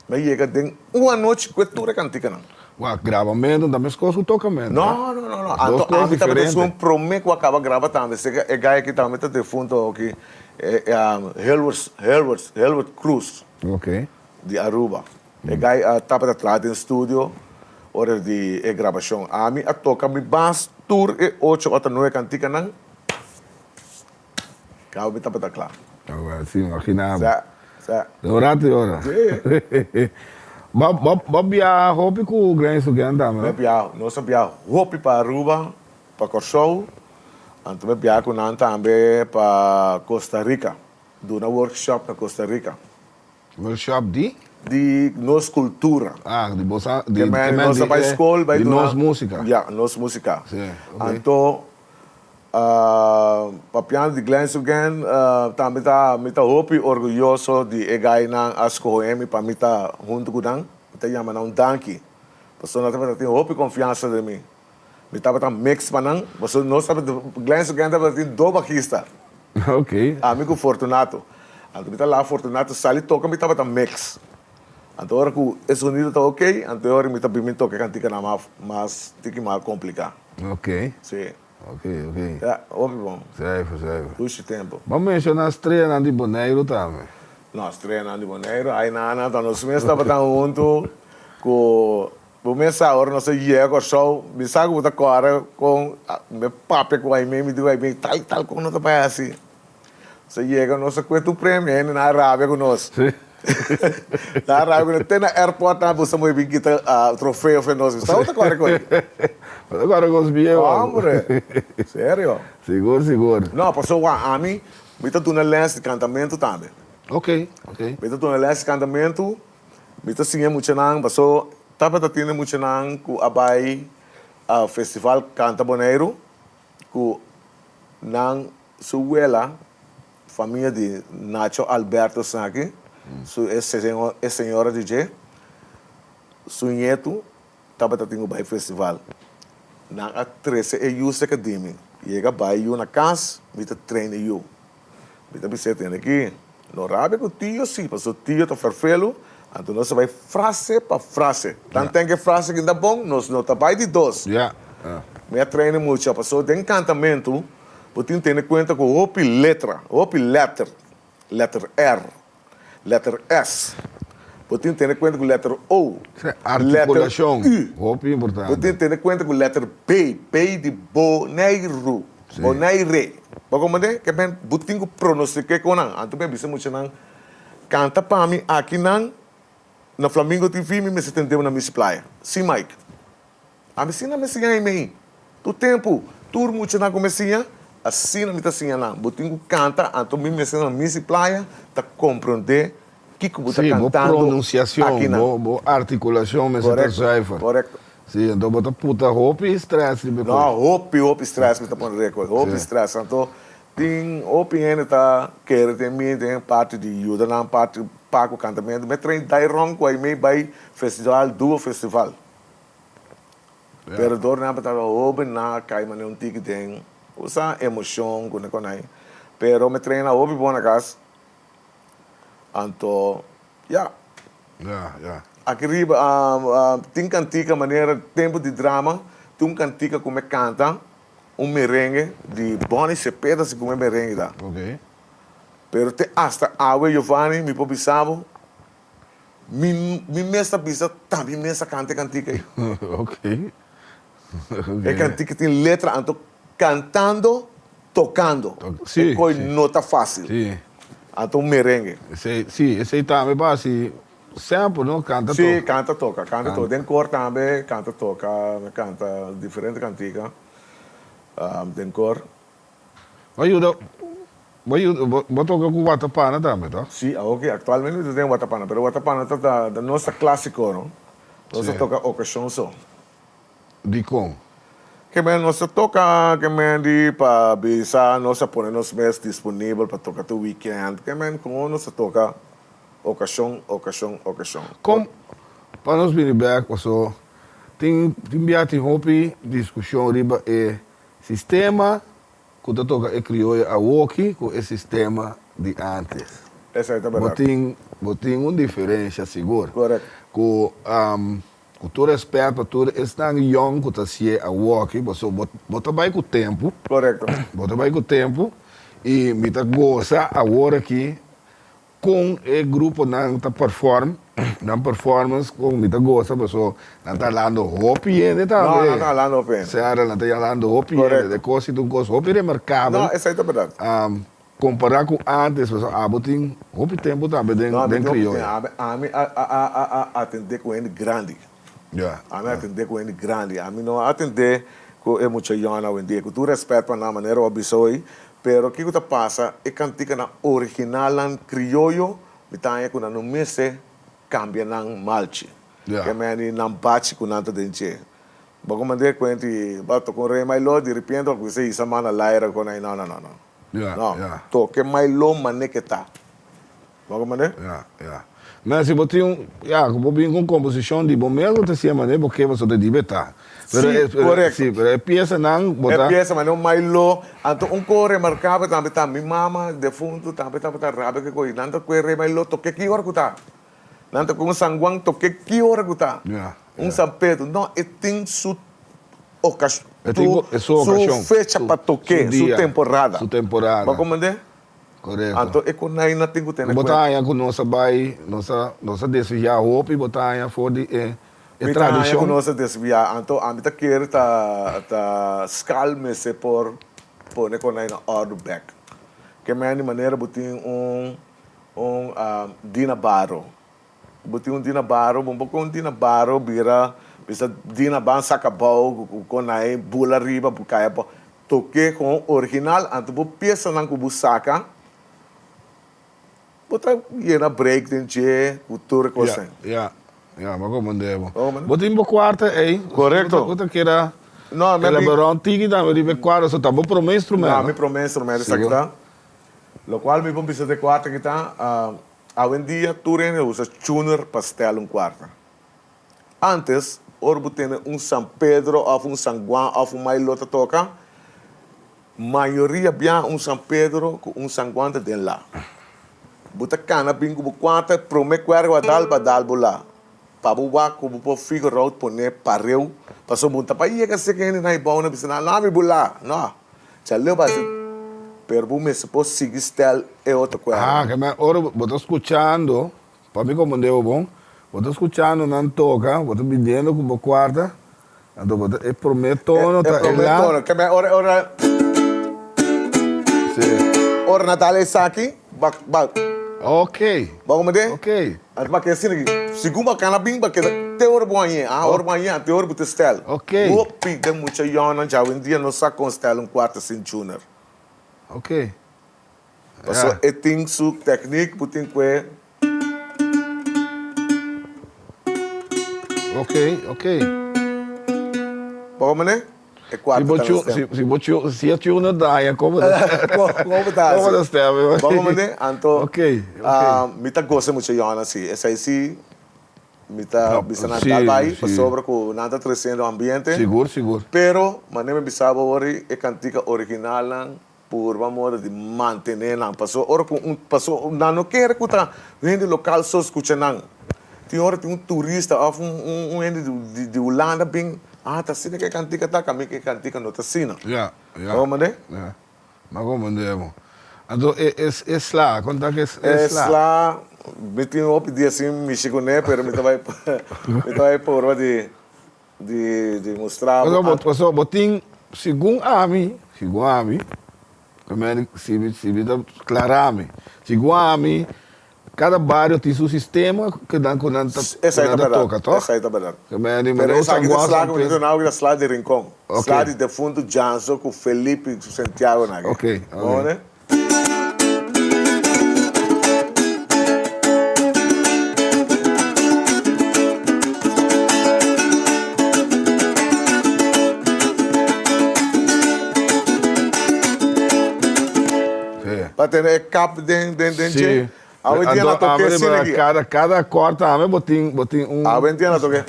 Mi a yega den un anochi ku e tur e kantikanan. Wak, grabamentu no ta meskos ku tokamentu, eh? No, no, no, no. Anto ami tabata esun promé ku a kaba graba tambe. Seka e guy aki tambe ta defunto aki, Hilward, Hilward, Hilward Cruz. Ok. Di Aruba. E guy a tabata traha den studio ora di e grabashon. Ami a toka mi bas tur e ocho ota nuebe kantikanan. Kaba mi tabata kla. Tabata si, imagina bo. Sa, sa. Den un rato di ora. Si. Bo, bo, bo biaha hopi ku Glenn Sugen tambe, no? Mi biaha, nos a biaha hopi pa Aruba, pa Kòrsou, anto mi biaha ku nan tambe pa Costa Rica, duna workshop na Costa Rica. Workshop di? Di nos cultura. Ah, di bo sa, di, Ke men nos a bai skol, bai di duna. nos musica. Ya, nos musica. Si, ok. Anto, papiando di Glenn Sugen, tambe ta, mi ta hopi orguyoso di e gainan a skohe mi pa mi ta huntu ku nan. Mi ta yama nan un danki, pasobra nan tabata tin hopi konfiansa den mi. Mi tabata mix pa nan, pasobra nos tabata, Glenn Sugen tabata tin dos bajista. Ok. Ami ku Fortunato. Anto mi ta laha Fortunato sali toka mi tabata mix. Anto ora ku e sonido ta ok, anto e ora mi ta bin mi toka e kantikanan mas mas tiki mas kompliká. Ok. Si. Ok, ok. Ya, hopi bon. Zuiver, zuiver. Dushi tempu. Bo a menshoná streanan di Boneiru tambe. No, streanan di Boneiru, ai nana, ta nos mes tabata huntu ku Bo mes sa ora nos a yega Kòrsou, mi sa ku bo ta kòrda kon mi papia ku Aimee, mi di ku Aimee tal i tal kon no ta bai hasi. Nos a yega, nos a kue tur premio, hende nan a rabia ku nos. Nan a rabia ku nos, te na airport nan a buska moe bin kita trofeo for nos. Mi sa bo ta kòrda ku ei. Bo ta kòrda kos bieu. Hombre, serio. Sigur, sigur. No, pasobra wak ami, mi ta duna lès di kantamentu tambe. Ok, ok. Mi ta duna lès di kantamentu. Mi ta siña muchanan paso tabata tene muchanan ku a bai festival Kanta Boneiru ku nan su wela famia di Nacho Alberto esaki su e señora di dje su ñetu tabata tin ku bai festival nan a trese e yu seka di mi yega bai yu na kas mi ta train e yu. Mi ta bis'é tende ki no rabia ku tio si, pasobra tio ta ferfelu, anto nos ta bai frase pa frase. Tanten ku e frase ki ta bon, nos no ta bai di dos. Mi a traina mucha, pasobra den kantamentu bo tin tene kuenta ku hopi letra, hopi lèter, lèter R, lèter S, bo tin tene kuenta ku lèter O, lèter U, bo tin tene kuenta ku lèter B, B di Boneiru, Bonaire. Bo komprendé? Ke men bo tin ku pronostiké kon nan. Anto mi a bisa muchanan, kanta pa mi akinan na Flamingo TV, mi mester tendeu na Missy Playa. Si Mike. Ami asina mi siña Aimee. Tur tempu, tur muchanan ku mi siña, asina mi ta siña nan. Bo tin ku kanta, anto mi mester na Missy Playa ta komprondé kiko bo ta Sí, bo kantando pronunciacion, akinan. bo, bo articulacion mester ta Korekto, zuiver. korekto. Sí, anto bo ta puta hopi stress riba e No, kos. hopi, hopi stress mi ta pone riba e kos, hopi Sí. stress. Anto tin hopi hende ta kere den mi den parti di yuda nan, parti pa ku kantamentu. Mi a train Dairon ku Aimee bai festival, duo festival. Pero dor nan tabata hoben nan a kai manera un tiki den usa emocion ku ne konai. Pero mi traina hopi bon na kas. Anto ya. Ya, ya. Aki riba tin kantika manera tempu di drama tin un kantika ku mi kanta un merengue di Bonny Cepeda si ku mi merengue ta. Okay. Pero te hasta awe Giovanni mi por bisa bo Mi mi mes ta bisa ta mi mes a canta e cantica ei. Ok. E cantica tin letra anto cantando tocando. Si. E coi no ta facil. Si. Anto un merengue. Esei si esei tambe pa hasi sample no canta toca. Si canta toca canta toca den cor tambe canta toca mi canta diferente cantica den cor. Bo yuda, bo yuda, bo toca cu Watapana tambe, toh? Si, awoki actualmente mi ta den Watapana, pero Watapana ta ta nos ta clasico, no? Nos ta toca ocasion so. Dicon? Ke men nos ta toca, ke men di pa bisa nos a pone nos mes disponibel pa toca tur weekend, ke men con nos ta toca ocasion, ocasion, ocasion. Con pa nos bini bek paso. Tin tin bia tin hopi diskushon riba e sistema ku ta toka e krioyo awoki ku e sistema di ántes. Esei ta Bo bèrdat. tin bo tin un diferensha sigur. Korekto. Ku ku tur rèspèt pa tur esnan yòn ku ta hasié awoki, pasobra bo bo ta bai ku tempu. Korekto. Bo ta bai ku tempu i mi ta gosa awor aki Kon e gruponan ta perform, nan performance kon mi ta gosa paso nan ta halando hopi hende tambe. No, nan ta halando hopi hende. Sera, nan ta halando hopi hende. Korekto. E kos si ta un kos hopi remarkabel. No, esei ta berdad. Kompara ku antes paso abo tin hopi tempu tambe den No, ami den tin hopi krioyo. tempu. Ami a a a a atende ku hende grandi. Ya. Ami a atende ku hende grandi. Ami no a atende ku e mucha yòn awendia. Ku tur rèspèt pa nan manera bo a bisa hoy, Pero kiko ta pasa, e kantikanan originalnan krioyo mi ta haña ku nan no mester kambia nan malchi. Ke meni nan bachi ku nan ta den dje. Bo ku mand'é kuenta i bo a toka un rei mailó, di repente bo kuminsá hisa man na laira ku nan, no, no, no, no. No, toka e mailó manera ke ta. Bo ku mand'é? Ya, ya. Ma si bo tin un, ya, ku bo bin ku un komposishon di bo mes bo ta siña manera bo ke pasobra ta di betá. Pero Sí, e, pero, korekto. sí, pero e piesanan bo E ta. piesa manera un mailó. Anto un ko remarkabel tambe ta mi mama defuntu tambe tabata rabia ku e kos. Nan ta ku e rei mailó toke ki ora ku ta. Nan ta ku un San Juan toke ki ora ku ta. Ya, Un ya. San Pedro. No, e tin su okas, E tin su, ku, su okashon, su fecha su, pa su toke, su dia, temporada. su temporada. Bo a komprendé? Korekto. Anto e konai na tin ku tene Bo ta kuenta. haña ku nos a bai, nos a, nos a desviá hopi, bo ta haña for di e, e Mi ta haña ku tradishon. nos a desviá, anto ami ta kere ta, ta skal mester por pone konai na òrdu bèk. Ke meni manera bo tin un, un Dina Barro. Bo tin un Dina Barro, bo no por kon un Dina Barro bira bisa Dina ban saka abou ku konai bula riba, bu kai abou. Toke kon original anto bo piesanan ku bo saka bo ta yena break den dje ku tur e kosnan. Ya, ya, bo a komprende bo. Bo tin bo kuarta ei. Korekto. Bo ta keda No, mi a bin. Elaborá un tiki tambe riba e kuarta, so ta bo promé instrumento. No, mi promé instrumento esaki ta. Lokual mi por bisa di e kuarta aki ta, awendia tur hende usa tuner pa stel un kuarta. Antes, ora bo tene un San Pedro of un San Guan of un Mailó ta toca, mayoria bia un San Pedro cu un San Guan ta den la. Bo ta cana bin cu bo cuata, prome cuerda cu a dal, bo a dal bo la. Pa bo wak cu bo por figure out pone pareu, pasobra bo no ta pa yega cerca hende na e bou na bisa nan, no ami bo la. No. Dja leu bo haci, pero bo mester por sigui stel e otro cuerda. Ah, ke men ora bo ta scuchando Pa mi comprende bo bon, bo ta scuchando nan toca, bo ta biniendo cu bo cuarta, anto bo ta e prome tono ta E e prome la. tono, ke men ora ora. Si. Ora nan ta hala esaki, ba ba. Ok. Bo a comprende? Ok. Anto ba keda asina aki, segun bo a cana bin, ba keda te ora bo hañ'e, ah ora bo hañ'e, te ora bo ta stel. Ok. Hopi den mucha yònnan djawendia no sa con stel un cuarta sin tuner. Ok. Pasobra e tin su teknik, bo tin ku e. Ok, ok. Bo wak manera? E kuarto ta na stem. Si bo tune, si e tune daña, komo ta Komo ta hasi? Komo ta stem? Bo wak manera? Anto, Ok, ok. mi ta gosa mucha yòn asi. Esei si mi ta bisa nan tal bai, pasobra ku nan ta tresiendo ambiente. Sigur, sigur. Pero, manera mi bisa bo awor, e kantika originalnan Purba moda di mantené nan, pasobra ora ku un pasobra nan no kere ku ta hende lokal so skucha nan. Tin ora tin un turista òf un un un hende di di Hulanda bin, ah ta asina ku e kantika ta, kami ku e kantika no ta asina. Ya, ya. Bo komprendé? Ya, mi a komprendé bo. Anto e e e sla, kon ta ku e sla? E sla, mi tin hopi dia sin mishi kuné, pero mi ta bai mi ta bai purba di Di di mustra bo. Pasobra pasobra bo tin segun ami segun ami primer si mi si mi ta klara mi segun ami kada bario tin su sistema ku nan ku nan ta ku nan ta toka toh? Esei ta bèrdat. Primer di Pero manera esaki ta San Juan sla San ku mi ta Pedro. duna ku ta sla di Rincon. Ok. Sla di defuntu Janso ku Felipe Santiago nan aki. Ok ok. Bo hoor? Pa tene e kap den den den dje. Awendia na toke asina aki. Kada kada kòrta ame bo tin bo tin un. Awendia na toke.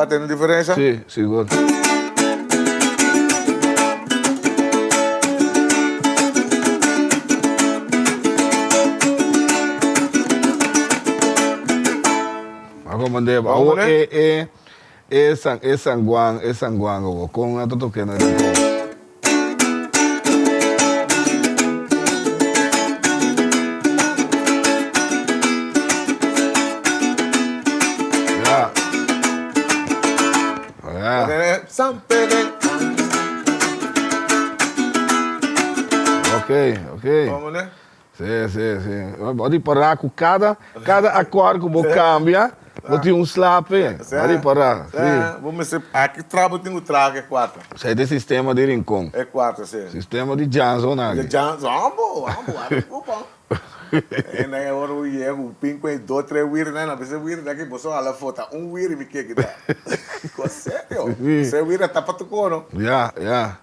Bo tene diferensha? Si, sigur. A komand'é. Bo Awor e e e san e sanguan e sanguan awor kon nan ta tok'é na Rincon? Ja. Ja. Ok, ok. Sí, sí, sí. Bo ripará ku kada, kada akòr ku bo kambia, bo tin un slape. Bo ripará, sí. Bo mester, aki tra bo tin ku traha e kuarta. Esei ta e sistema di Rincon. E kuarta, sí. Sistema di Janzo nan aki. Di Janzo, ambo, ambo, a preocupa. E nan e ora bo yega ku pin ku e do, tre wiri nan, nan bisa wiri nan aki boso hala fota un wiri mi ke kita. Kos serio. Sí. E wiri a tapa tu kono. Ya, ya.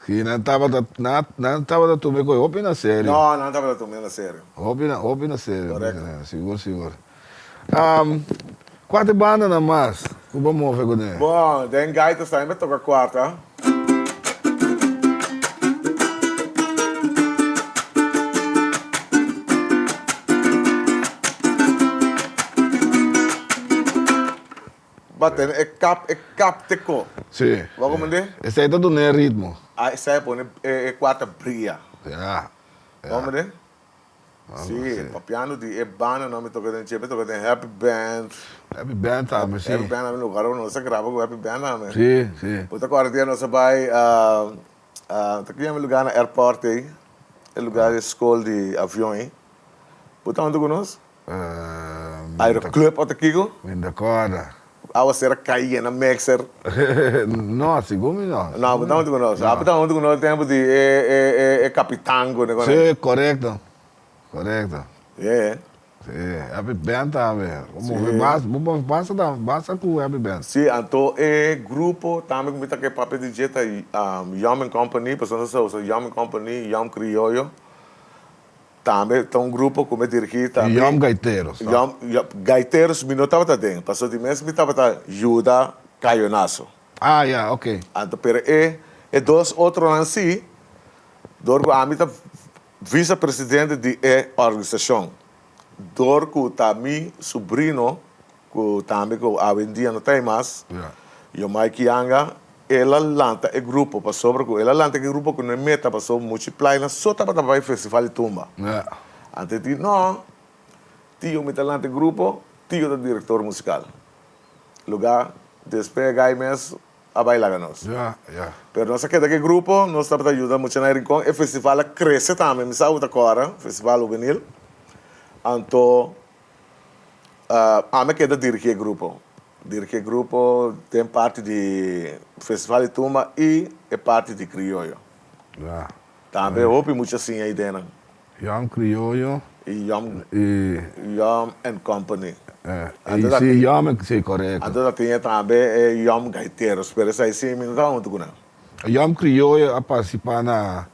Si, nan tabata, nan, nan tabata tuma e koe hopi na serio. No, nan tabata tuma na serio. Hopi na, hopi na serio. Korekto. Sigur, sigur. Kua ta e bandanan mas ku bo move kuné? Bon, den gaitas tambe mi toka kuarta. Ba tene e kap, e kap te ko. Sí. Bo a komprendé? Esei ta duna e ritmo. Ah, esei a pone e e kuarta bria. Ya. Bo a komprendé? Sí, papiando di e bandanan mi toka den dje, mi toka den Happy Band. Happy Band tambe, sí. Happy Band tambe, lugar unda nos a graba ku Happy Band tambe. Sí, sí. Bo ta kòrda dia nos a bai, ta kende lugar na airport ei, e lugar di skol di avion ei. Bo ta huntu ku nos? Aeroclub ota kiko? Mi no ta kòrda. Awasera kai yena mixer. No, sigur mi no. No, bo ta huntu ku nos. Abo ta huntu ku nos tempu di e kapitan ku ne kono. Si, korekto. Korekto. Yeah. Si, Happy Band tambe. Bo move basta, bo move basta tambe, basta ku Happy Band. Si, anto e grupo tambe ku mi ta ke papia di dje ta Yum and Company, pasobra nos ta usa Yum and Company, Yum Krioyo. Tambe ta un grupo ku mi dirigí tambe. Yom Gaiteros, no? Yom, Yom Gaiteros mi no tabata den, pasobra di mes mi tabata yuda Cayonazo. Ah, ya, ok. Anto pero e e dos otronan sí, dor ku ami ta vicepresidente di e organisashon, dor ku ta mi subrino ku tambe ku awendia no ta ei mas, Yomai Kianga, el a lanta e grupo pasobra ku el a lanta e grupo ku no e meta pasobra muchi plaina so tabata bai festival di tumba. Anto e di no, tio mi ta lanta e grupo, tio ta direktor musikal. Luga despues e gai mes a bai laga nos. Pero nos a keda ku e grupo, nos tabata yuda muchanan e Rincon, e festival a krese tambe, mi sa ku ta kòrda, festival hubenil. Anto Ami a keda dirigí e grupo. Dirigí e grupo den parti di Festival di Tumba i e parti di Krioyo. Tambe hopi mucha siña ei den nan. Yom Krioyo. I Yom Yom and Company. I si Yom and si korekto. Anto ta tin tambe e Yom Gaiteros pero esei si mi no ta huntu ku nan. Yom Krioyo a partisipá na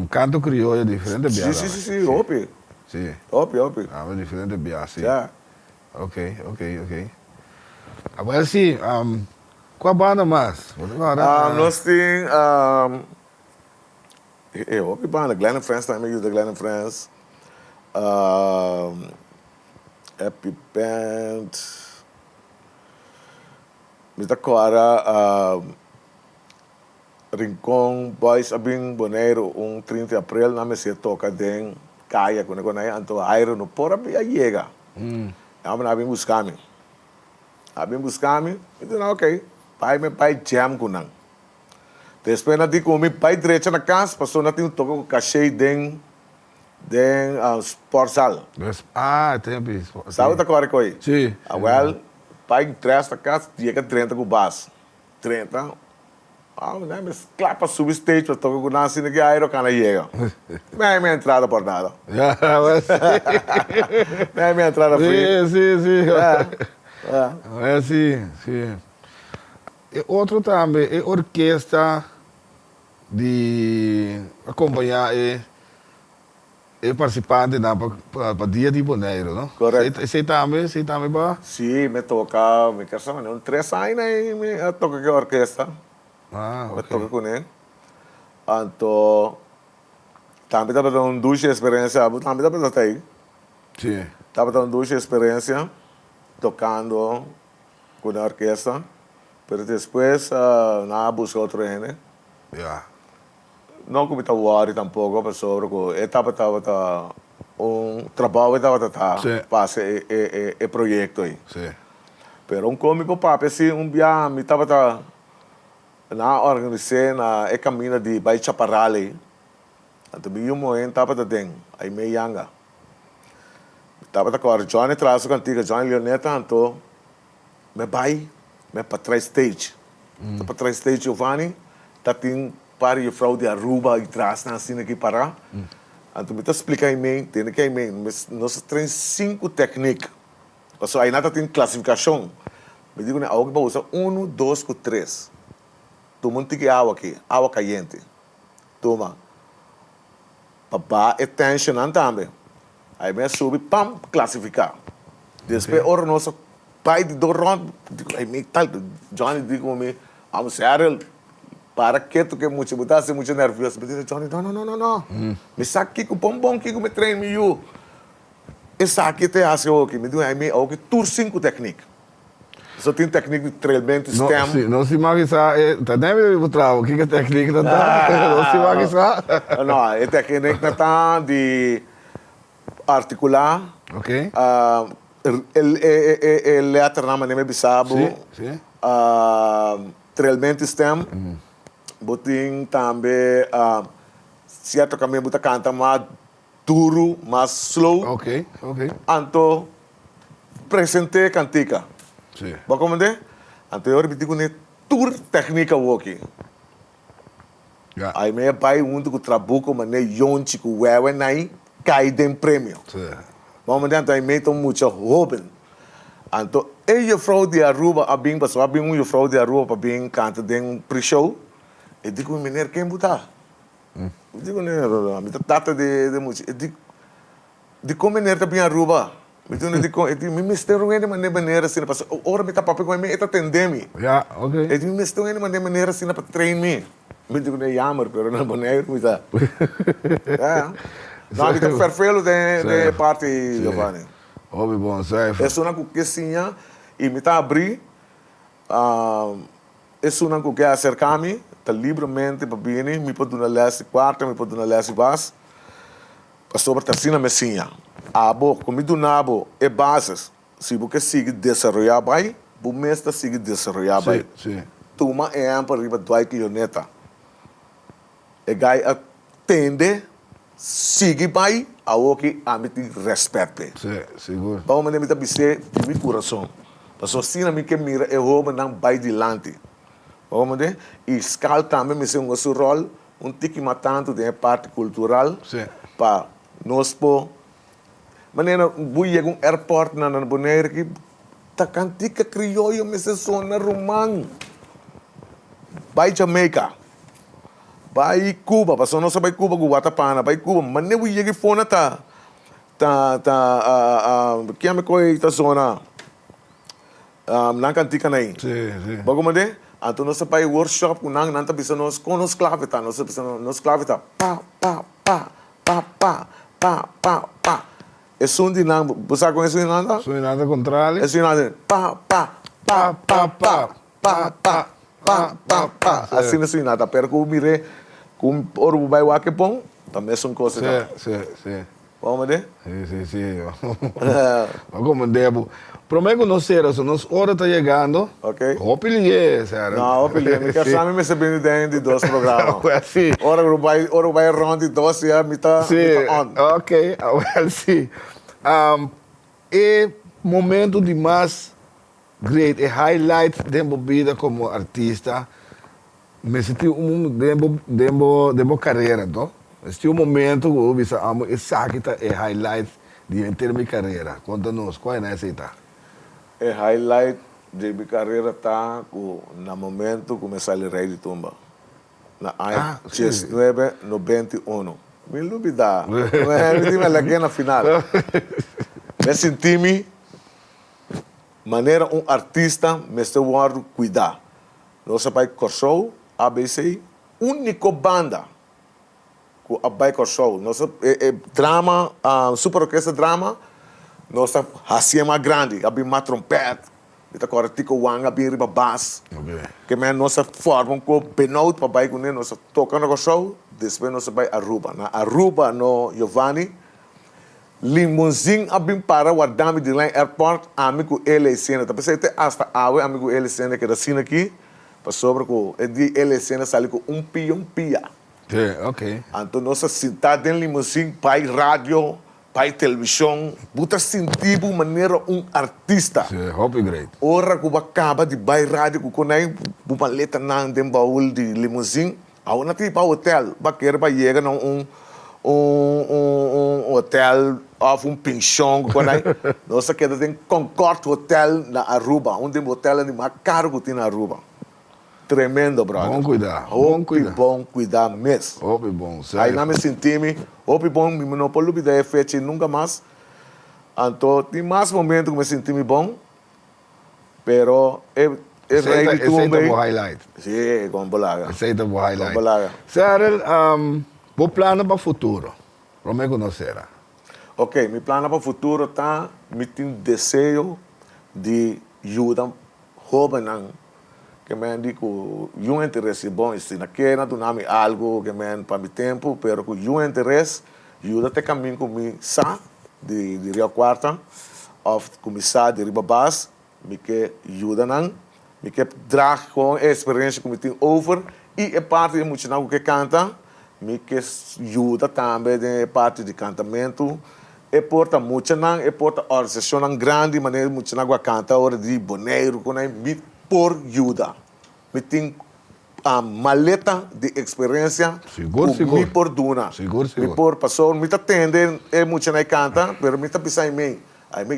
Canto Crioyo diferente biaha Si, si, si, si, hopi. Si. Hopi, hopi. Ah, diferente biaha, si. Ya. Ok, ok, ok. Awel si, cua banda mas? Bo ta kòrda? Nos tin, e hopi banda, Glenn and Friends tambe yuda Glenn and Friends, Happy Band, mi ta kòrda. Rincon Boys a bin Boneiru un 30 di aprel nan mester toka den kaya kune ku nan anto Jairo no por a yega. E homber nan a bin buska mi. A bin buska mi, mi di nan ok, bai mi bai jam ku nan. Despues nan di ku mi bai drecha na kas pasobra nan tin un toka ku kashei den den sportzaal. Ah, e tempu ei. Sa bo ta kòrda ku ei? Si. Awèl, bai drès na kas yega drenta ku bas. 30, ah, mi mes kla pa subi stage pa toka ku nan asina ki Airo kana yega. Mi hay mi entrada por nada. Ya, pues si. Mi hay mi entrada free. Si, si, si. Ya, ya. Pues si, si. E otro tambe, e orkesta di akompañá e. E participantenan pa pa dia di Boneiru, no? Correcto. Esei tambe, esei tambe ba? Sí, mi toca, mi kier sa manera un tres aña ei mi a toca ku e orkesta. Ah, Mi ok. toca kuné. Anto tambe tabata un dushi experiencia, abo tambe tabata ta ei. Sí. Tabata un dushi experiencia tocando ku nan orkesta, pero despues nan a busca otro hende. Ya. No ku mi ta wòri tampoko pasobra ku e tabata tabata un trabou e tabata ta pa hasi e proyekto ei. Pero un kon mi por papia si un bia mi tabata nan a organis'é na e kaminda di bai Chaparral ei. Anto mi yu muhé tabata den Aimee Yanga. Mi tabata kòrda Johnny traha su kantika Johnny Leoneta anto Mi bai, mi pa trai stage. Ta pa trai stage Giovanni, ta tin par juffrouw di Aruba y trasnan asina aki para. Anto mi ta splica aimee, tende ki aimee, nos a train sinku techniek. Pasobra ayina ta tin clasificacion. Mi di cune, awo ki bo usa uno, dos cu tres. Tuma un tiki awa aki, awa cayente. Tuma. Pa baha e tensionnan tambe. Ai mi a subi pam clasifica. Despues ora nos a bai di dos rond dico ai mi tal Johnny di cu mi amo Cheryl para keto ke mucha bo ta haci mucha nervioso mi di Johnny no no no no no mi sa kico bon bon kico mi train mi yu esaki ta haci awoki mi di ai mi awoki tur sinku techniek. So tin teknik di trailmento stem. No, no si maki sa e ta den mi bo trabou kiko teknik ta ta no si maki sa. No, e teknik ta ta di artikulá. Ok. E letternan manera mi a bisa bo. Si, si. Trailmento stem. Bo tin tambe sierto kaminda bo ta kanta mas duru, mas slow. Ok, ok. Anto present'é e kantika. Sí. Bo a komprendé? Anto e ora mi di kuné tur tèknika woki. Ya. Ai mi a bai huntu ku Trabuco mané Yonchi ku Wewe nai kai den premio. Sí. Bo a komprendé? Anto ai mi ta un mucha hóben. Anto e juffrouw di Aruba a bin, pasobra a bin un juffrouw di Aruba pa bin kanta den un pre-show. E di ku mi, Meneer ken bo ta? Mi di kuné, mi ta tata di e mucha. E di, dikon meneer ta bin Aruba? Mi di kuné, dikon? E di, mi mester un hende manera meneer asina, pasobra ora mi ta papia ku mi, e ta tende mi. Ya, ok. E di, mi mester un hende manera meneer asina pa train mi. Mi di kuné, jammer, pero na Boneiru mi ta. Ya. No, mi ta ferfelu den e parti, Giovanni. Hopi bon, zuiver. Esunnan ku ke siña i mi ta abri. Esunnan ku ke aserká mi ta libremente pa bini, mi por duna lès di kuarta, mi por duna lès di bas, pasobra ta asina mi a siña. Abo ku mi duna bo e bases, si bo ke sigui desaroyá bai, bo mes ta sigui desaroyá bai. Tuma ehèmpel riba Dwight Leoneta. E gai a tende, sigui bai, awoki ami tin rèspèt p'e. Sí, sigur. Baho manera mi ta bis'é di mi kurason, pasobra asina mi ke mira e hóbennan bai dilanti. Baho manera, i skal tambe mester hunga su ròl un tiki mas tantu den e parti kultural pa nos por manera bo yega un airport na Bonaire aki ta kantika krioyo mester sona ruman. Bai Jamaica. Bai Cuba, pasobra nos a bai Cuba ku watapana, bai Cuba, mane bo yega e fona ta ta ta kian mi koe ta zona nan kantika nan ei. Bo a komprende? Anto nos a bai workshop ku nan, nan ta bisa nos kon nos klave ta, nos ta bisa nan nos klave ta pa pa pa pa pa pa pa pa. Esun di nan, bo sa kon esun di nan ta? Esun di nan ta kontrali. Esun di nan ta pa pa pa pa pa. Pa, pa, pa, pa, pa. Asina si nada. Pero ku mir'é ku ora bo bai wak e pon, ta mesun kos e ta. Si, si, si. Bo komprendé? Si, si, si. Bo komprendé bo. Promé ku nos sera so, nos ora ta yegando. Ok. Hopi lié, sera. No, hopi lié. Mi ke sa mi mester bini den di dos programa. Wèl, si. Ora ku bai, ora ku bai rònt di dos ya mi ta, mi ta on. Si, ok. Wèl, si. E momento di mas Great, e highlight den bo bida como artista mester tin un den bo den bo den bo carera to mester tin un momento cu bo bisa amo esaki ta e highlight di henter mi carera conta nos cual na esey ta? E highlight di mi carera ta cu na momento cu mi a sali Rey di Tumba na aña diesnuebe nobenta i uno. Mi lubida. Mi di mi a lag'é na final. Mi a sinti mi manera un artista mester wòrdu kuidá. Nos a bai Kòrsou, ABC, úniko banda ku a bai Kòrsou. Nos a e drama, Super Orkesta Drama, nos a hasié mas grandi. A bin mas trompèt, mi ta kòrda Tico Wang a bin riba bas. Ke men nos a forma un kos benout pa bai kuné. Nos a toka na Kòrsou, despues nos a bai Aruba. Na Aruba no Giovanni Limozin a bin para warda mi dilanti airport, ami ku el esena. Ta p'esei te asta awe ami ku el esena keda asina aki, pasobra ku e dia el esena sali ku un pia un pia. Sí, ok. Anto nos a sinta den limozin bai radio, bai televishon, bo ta sinti bo manera un artista. Sí, hopi great. Ora ku bo a kaba di bai radio ku konai bo maletanan den baul di limozin, Awor nan tin pa hotel, ba kere pa yega na un un un hotel of un pension cu por ahí. Nos a keda den Concord Hotel na Aruba, un den hotelnan di mas caro cu tin na Aruba. Tremendo, brother. Bon cuida, bon cuida. Hopi bon cuida mes. Hopi bon, serio. Ahí nan mi sinti mi hopi bon, mi no por lubida e fecha nunca mas. Anto tin mas momento cu mi sinti mi bon. Pero e e rey di tumba. Esey ta bo highlight. Si, con bo laga. Esey ta bo highlight. Con bo laga. Cyril, bo plannan pa futuro, prome cu nos cera. Ok, mi plannan pa futuro ta, mi tin deseo di yuda hobennan ke men di cu yun interes si bon y si na ke na duna mi algo ke men pa mi tempo, pero cu yun interes yuda te camin cu mi sa di di Rio Cuarta of cu mi sa di riba bas, mi ke yuda nan, mi ke draag gewoon e experiencia cu mi tin over y e parti di muchanan cu ke canta, mi ke yuda tambe den e parti di cantamento, e por ta muchanan, e por ta organisacionnan grandi manera e muchanan cu a canta ora di Boneiru cu nan, mi por yuda, mi tin maleta di experiencia Sigur, cu sigur. mi por duna. Sigur, sigur. Mi por, pasobra mi ta tende e muchanan e canta, pero mi ta bisa ai mei,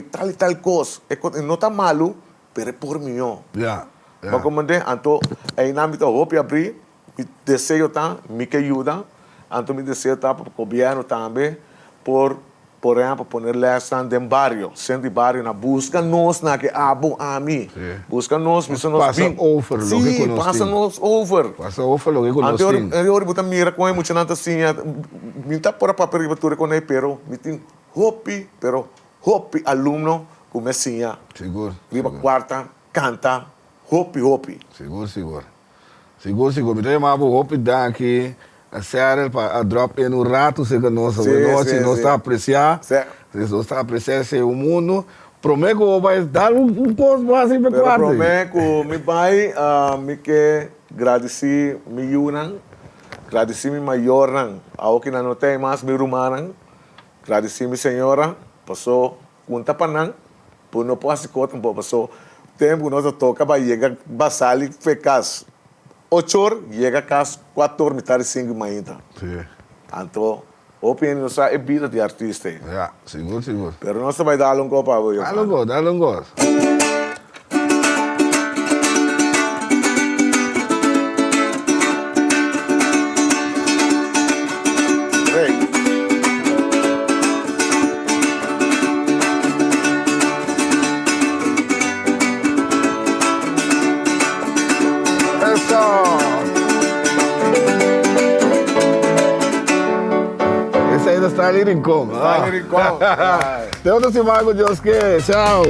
tal y tal cos, e cos no ta malu, pero e por mihó. Ya, ya. Bo comprende? Anto, einan mi ta hopi abri, mi deseo ta, mi ke yuda, anto mi deseo ta pa gobierno tambe por Por ehempel, pone lesnan den bario, centro di bario, na busca nos na ke abo, ami. Busca nos, bisa nos Pasa bin. over loke Sí, ku nos pasa tin. nos over. Pasa over loke ku nos Anto tin. e ora bo ta mira kon e muchanan ta siña, mi ta por a papia riba tur e konei, pero mi tin hopi, pero hopi alumno ku mi a siña Sigur, riba sigur. kuarta kanta hopi, hopi. Sigur, sigur. Sigur sigur mi ta yama bo hopi danki Cheryl pa a drop in un rato cerca nos awe nochi nos ta aprecia nos ta aprecia esey un mundo prome cu bo bay dal un cos bo haci pa Pero cuarto prome cu mi bay mi ke gradici mi yunan gradici mi mayornan awo ki nan no ta ey mas mi rumannan gradici mi señora paso Kunta pa nan, por no por hasi kos tampoco, paso tempo ku nos a toka pa yega basali fe kas ocho or, yega kas kuater or mitar di sinku mainta. Anto hopi hende no sa e bida di artista ei. Ya, sigur sigur. Pero nos ta bai dal un kos pa bo, Dal un kos, dal un kos. Esei ta Stanley Rincon. Stanley Rincon. Te otro siman ku Dios ke. Chao.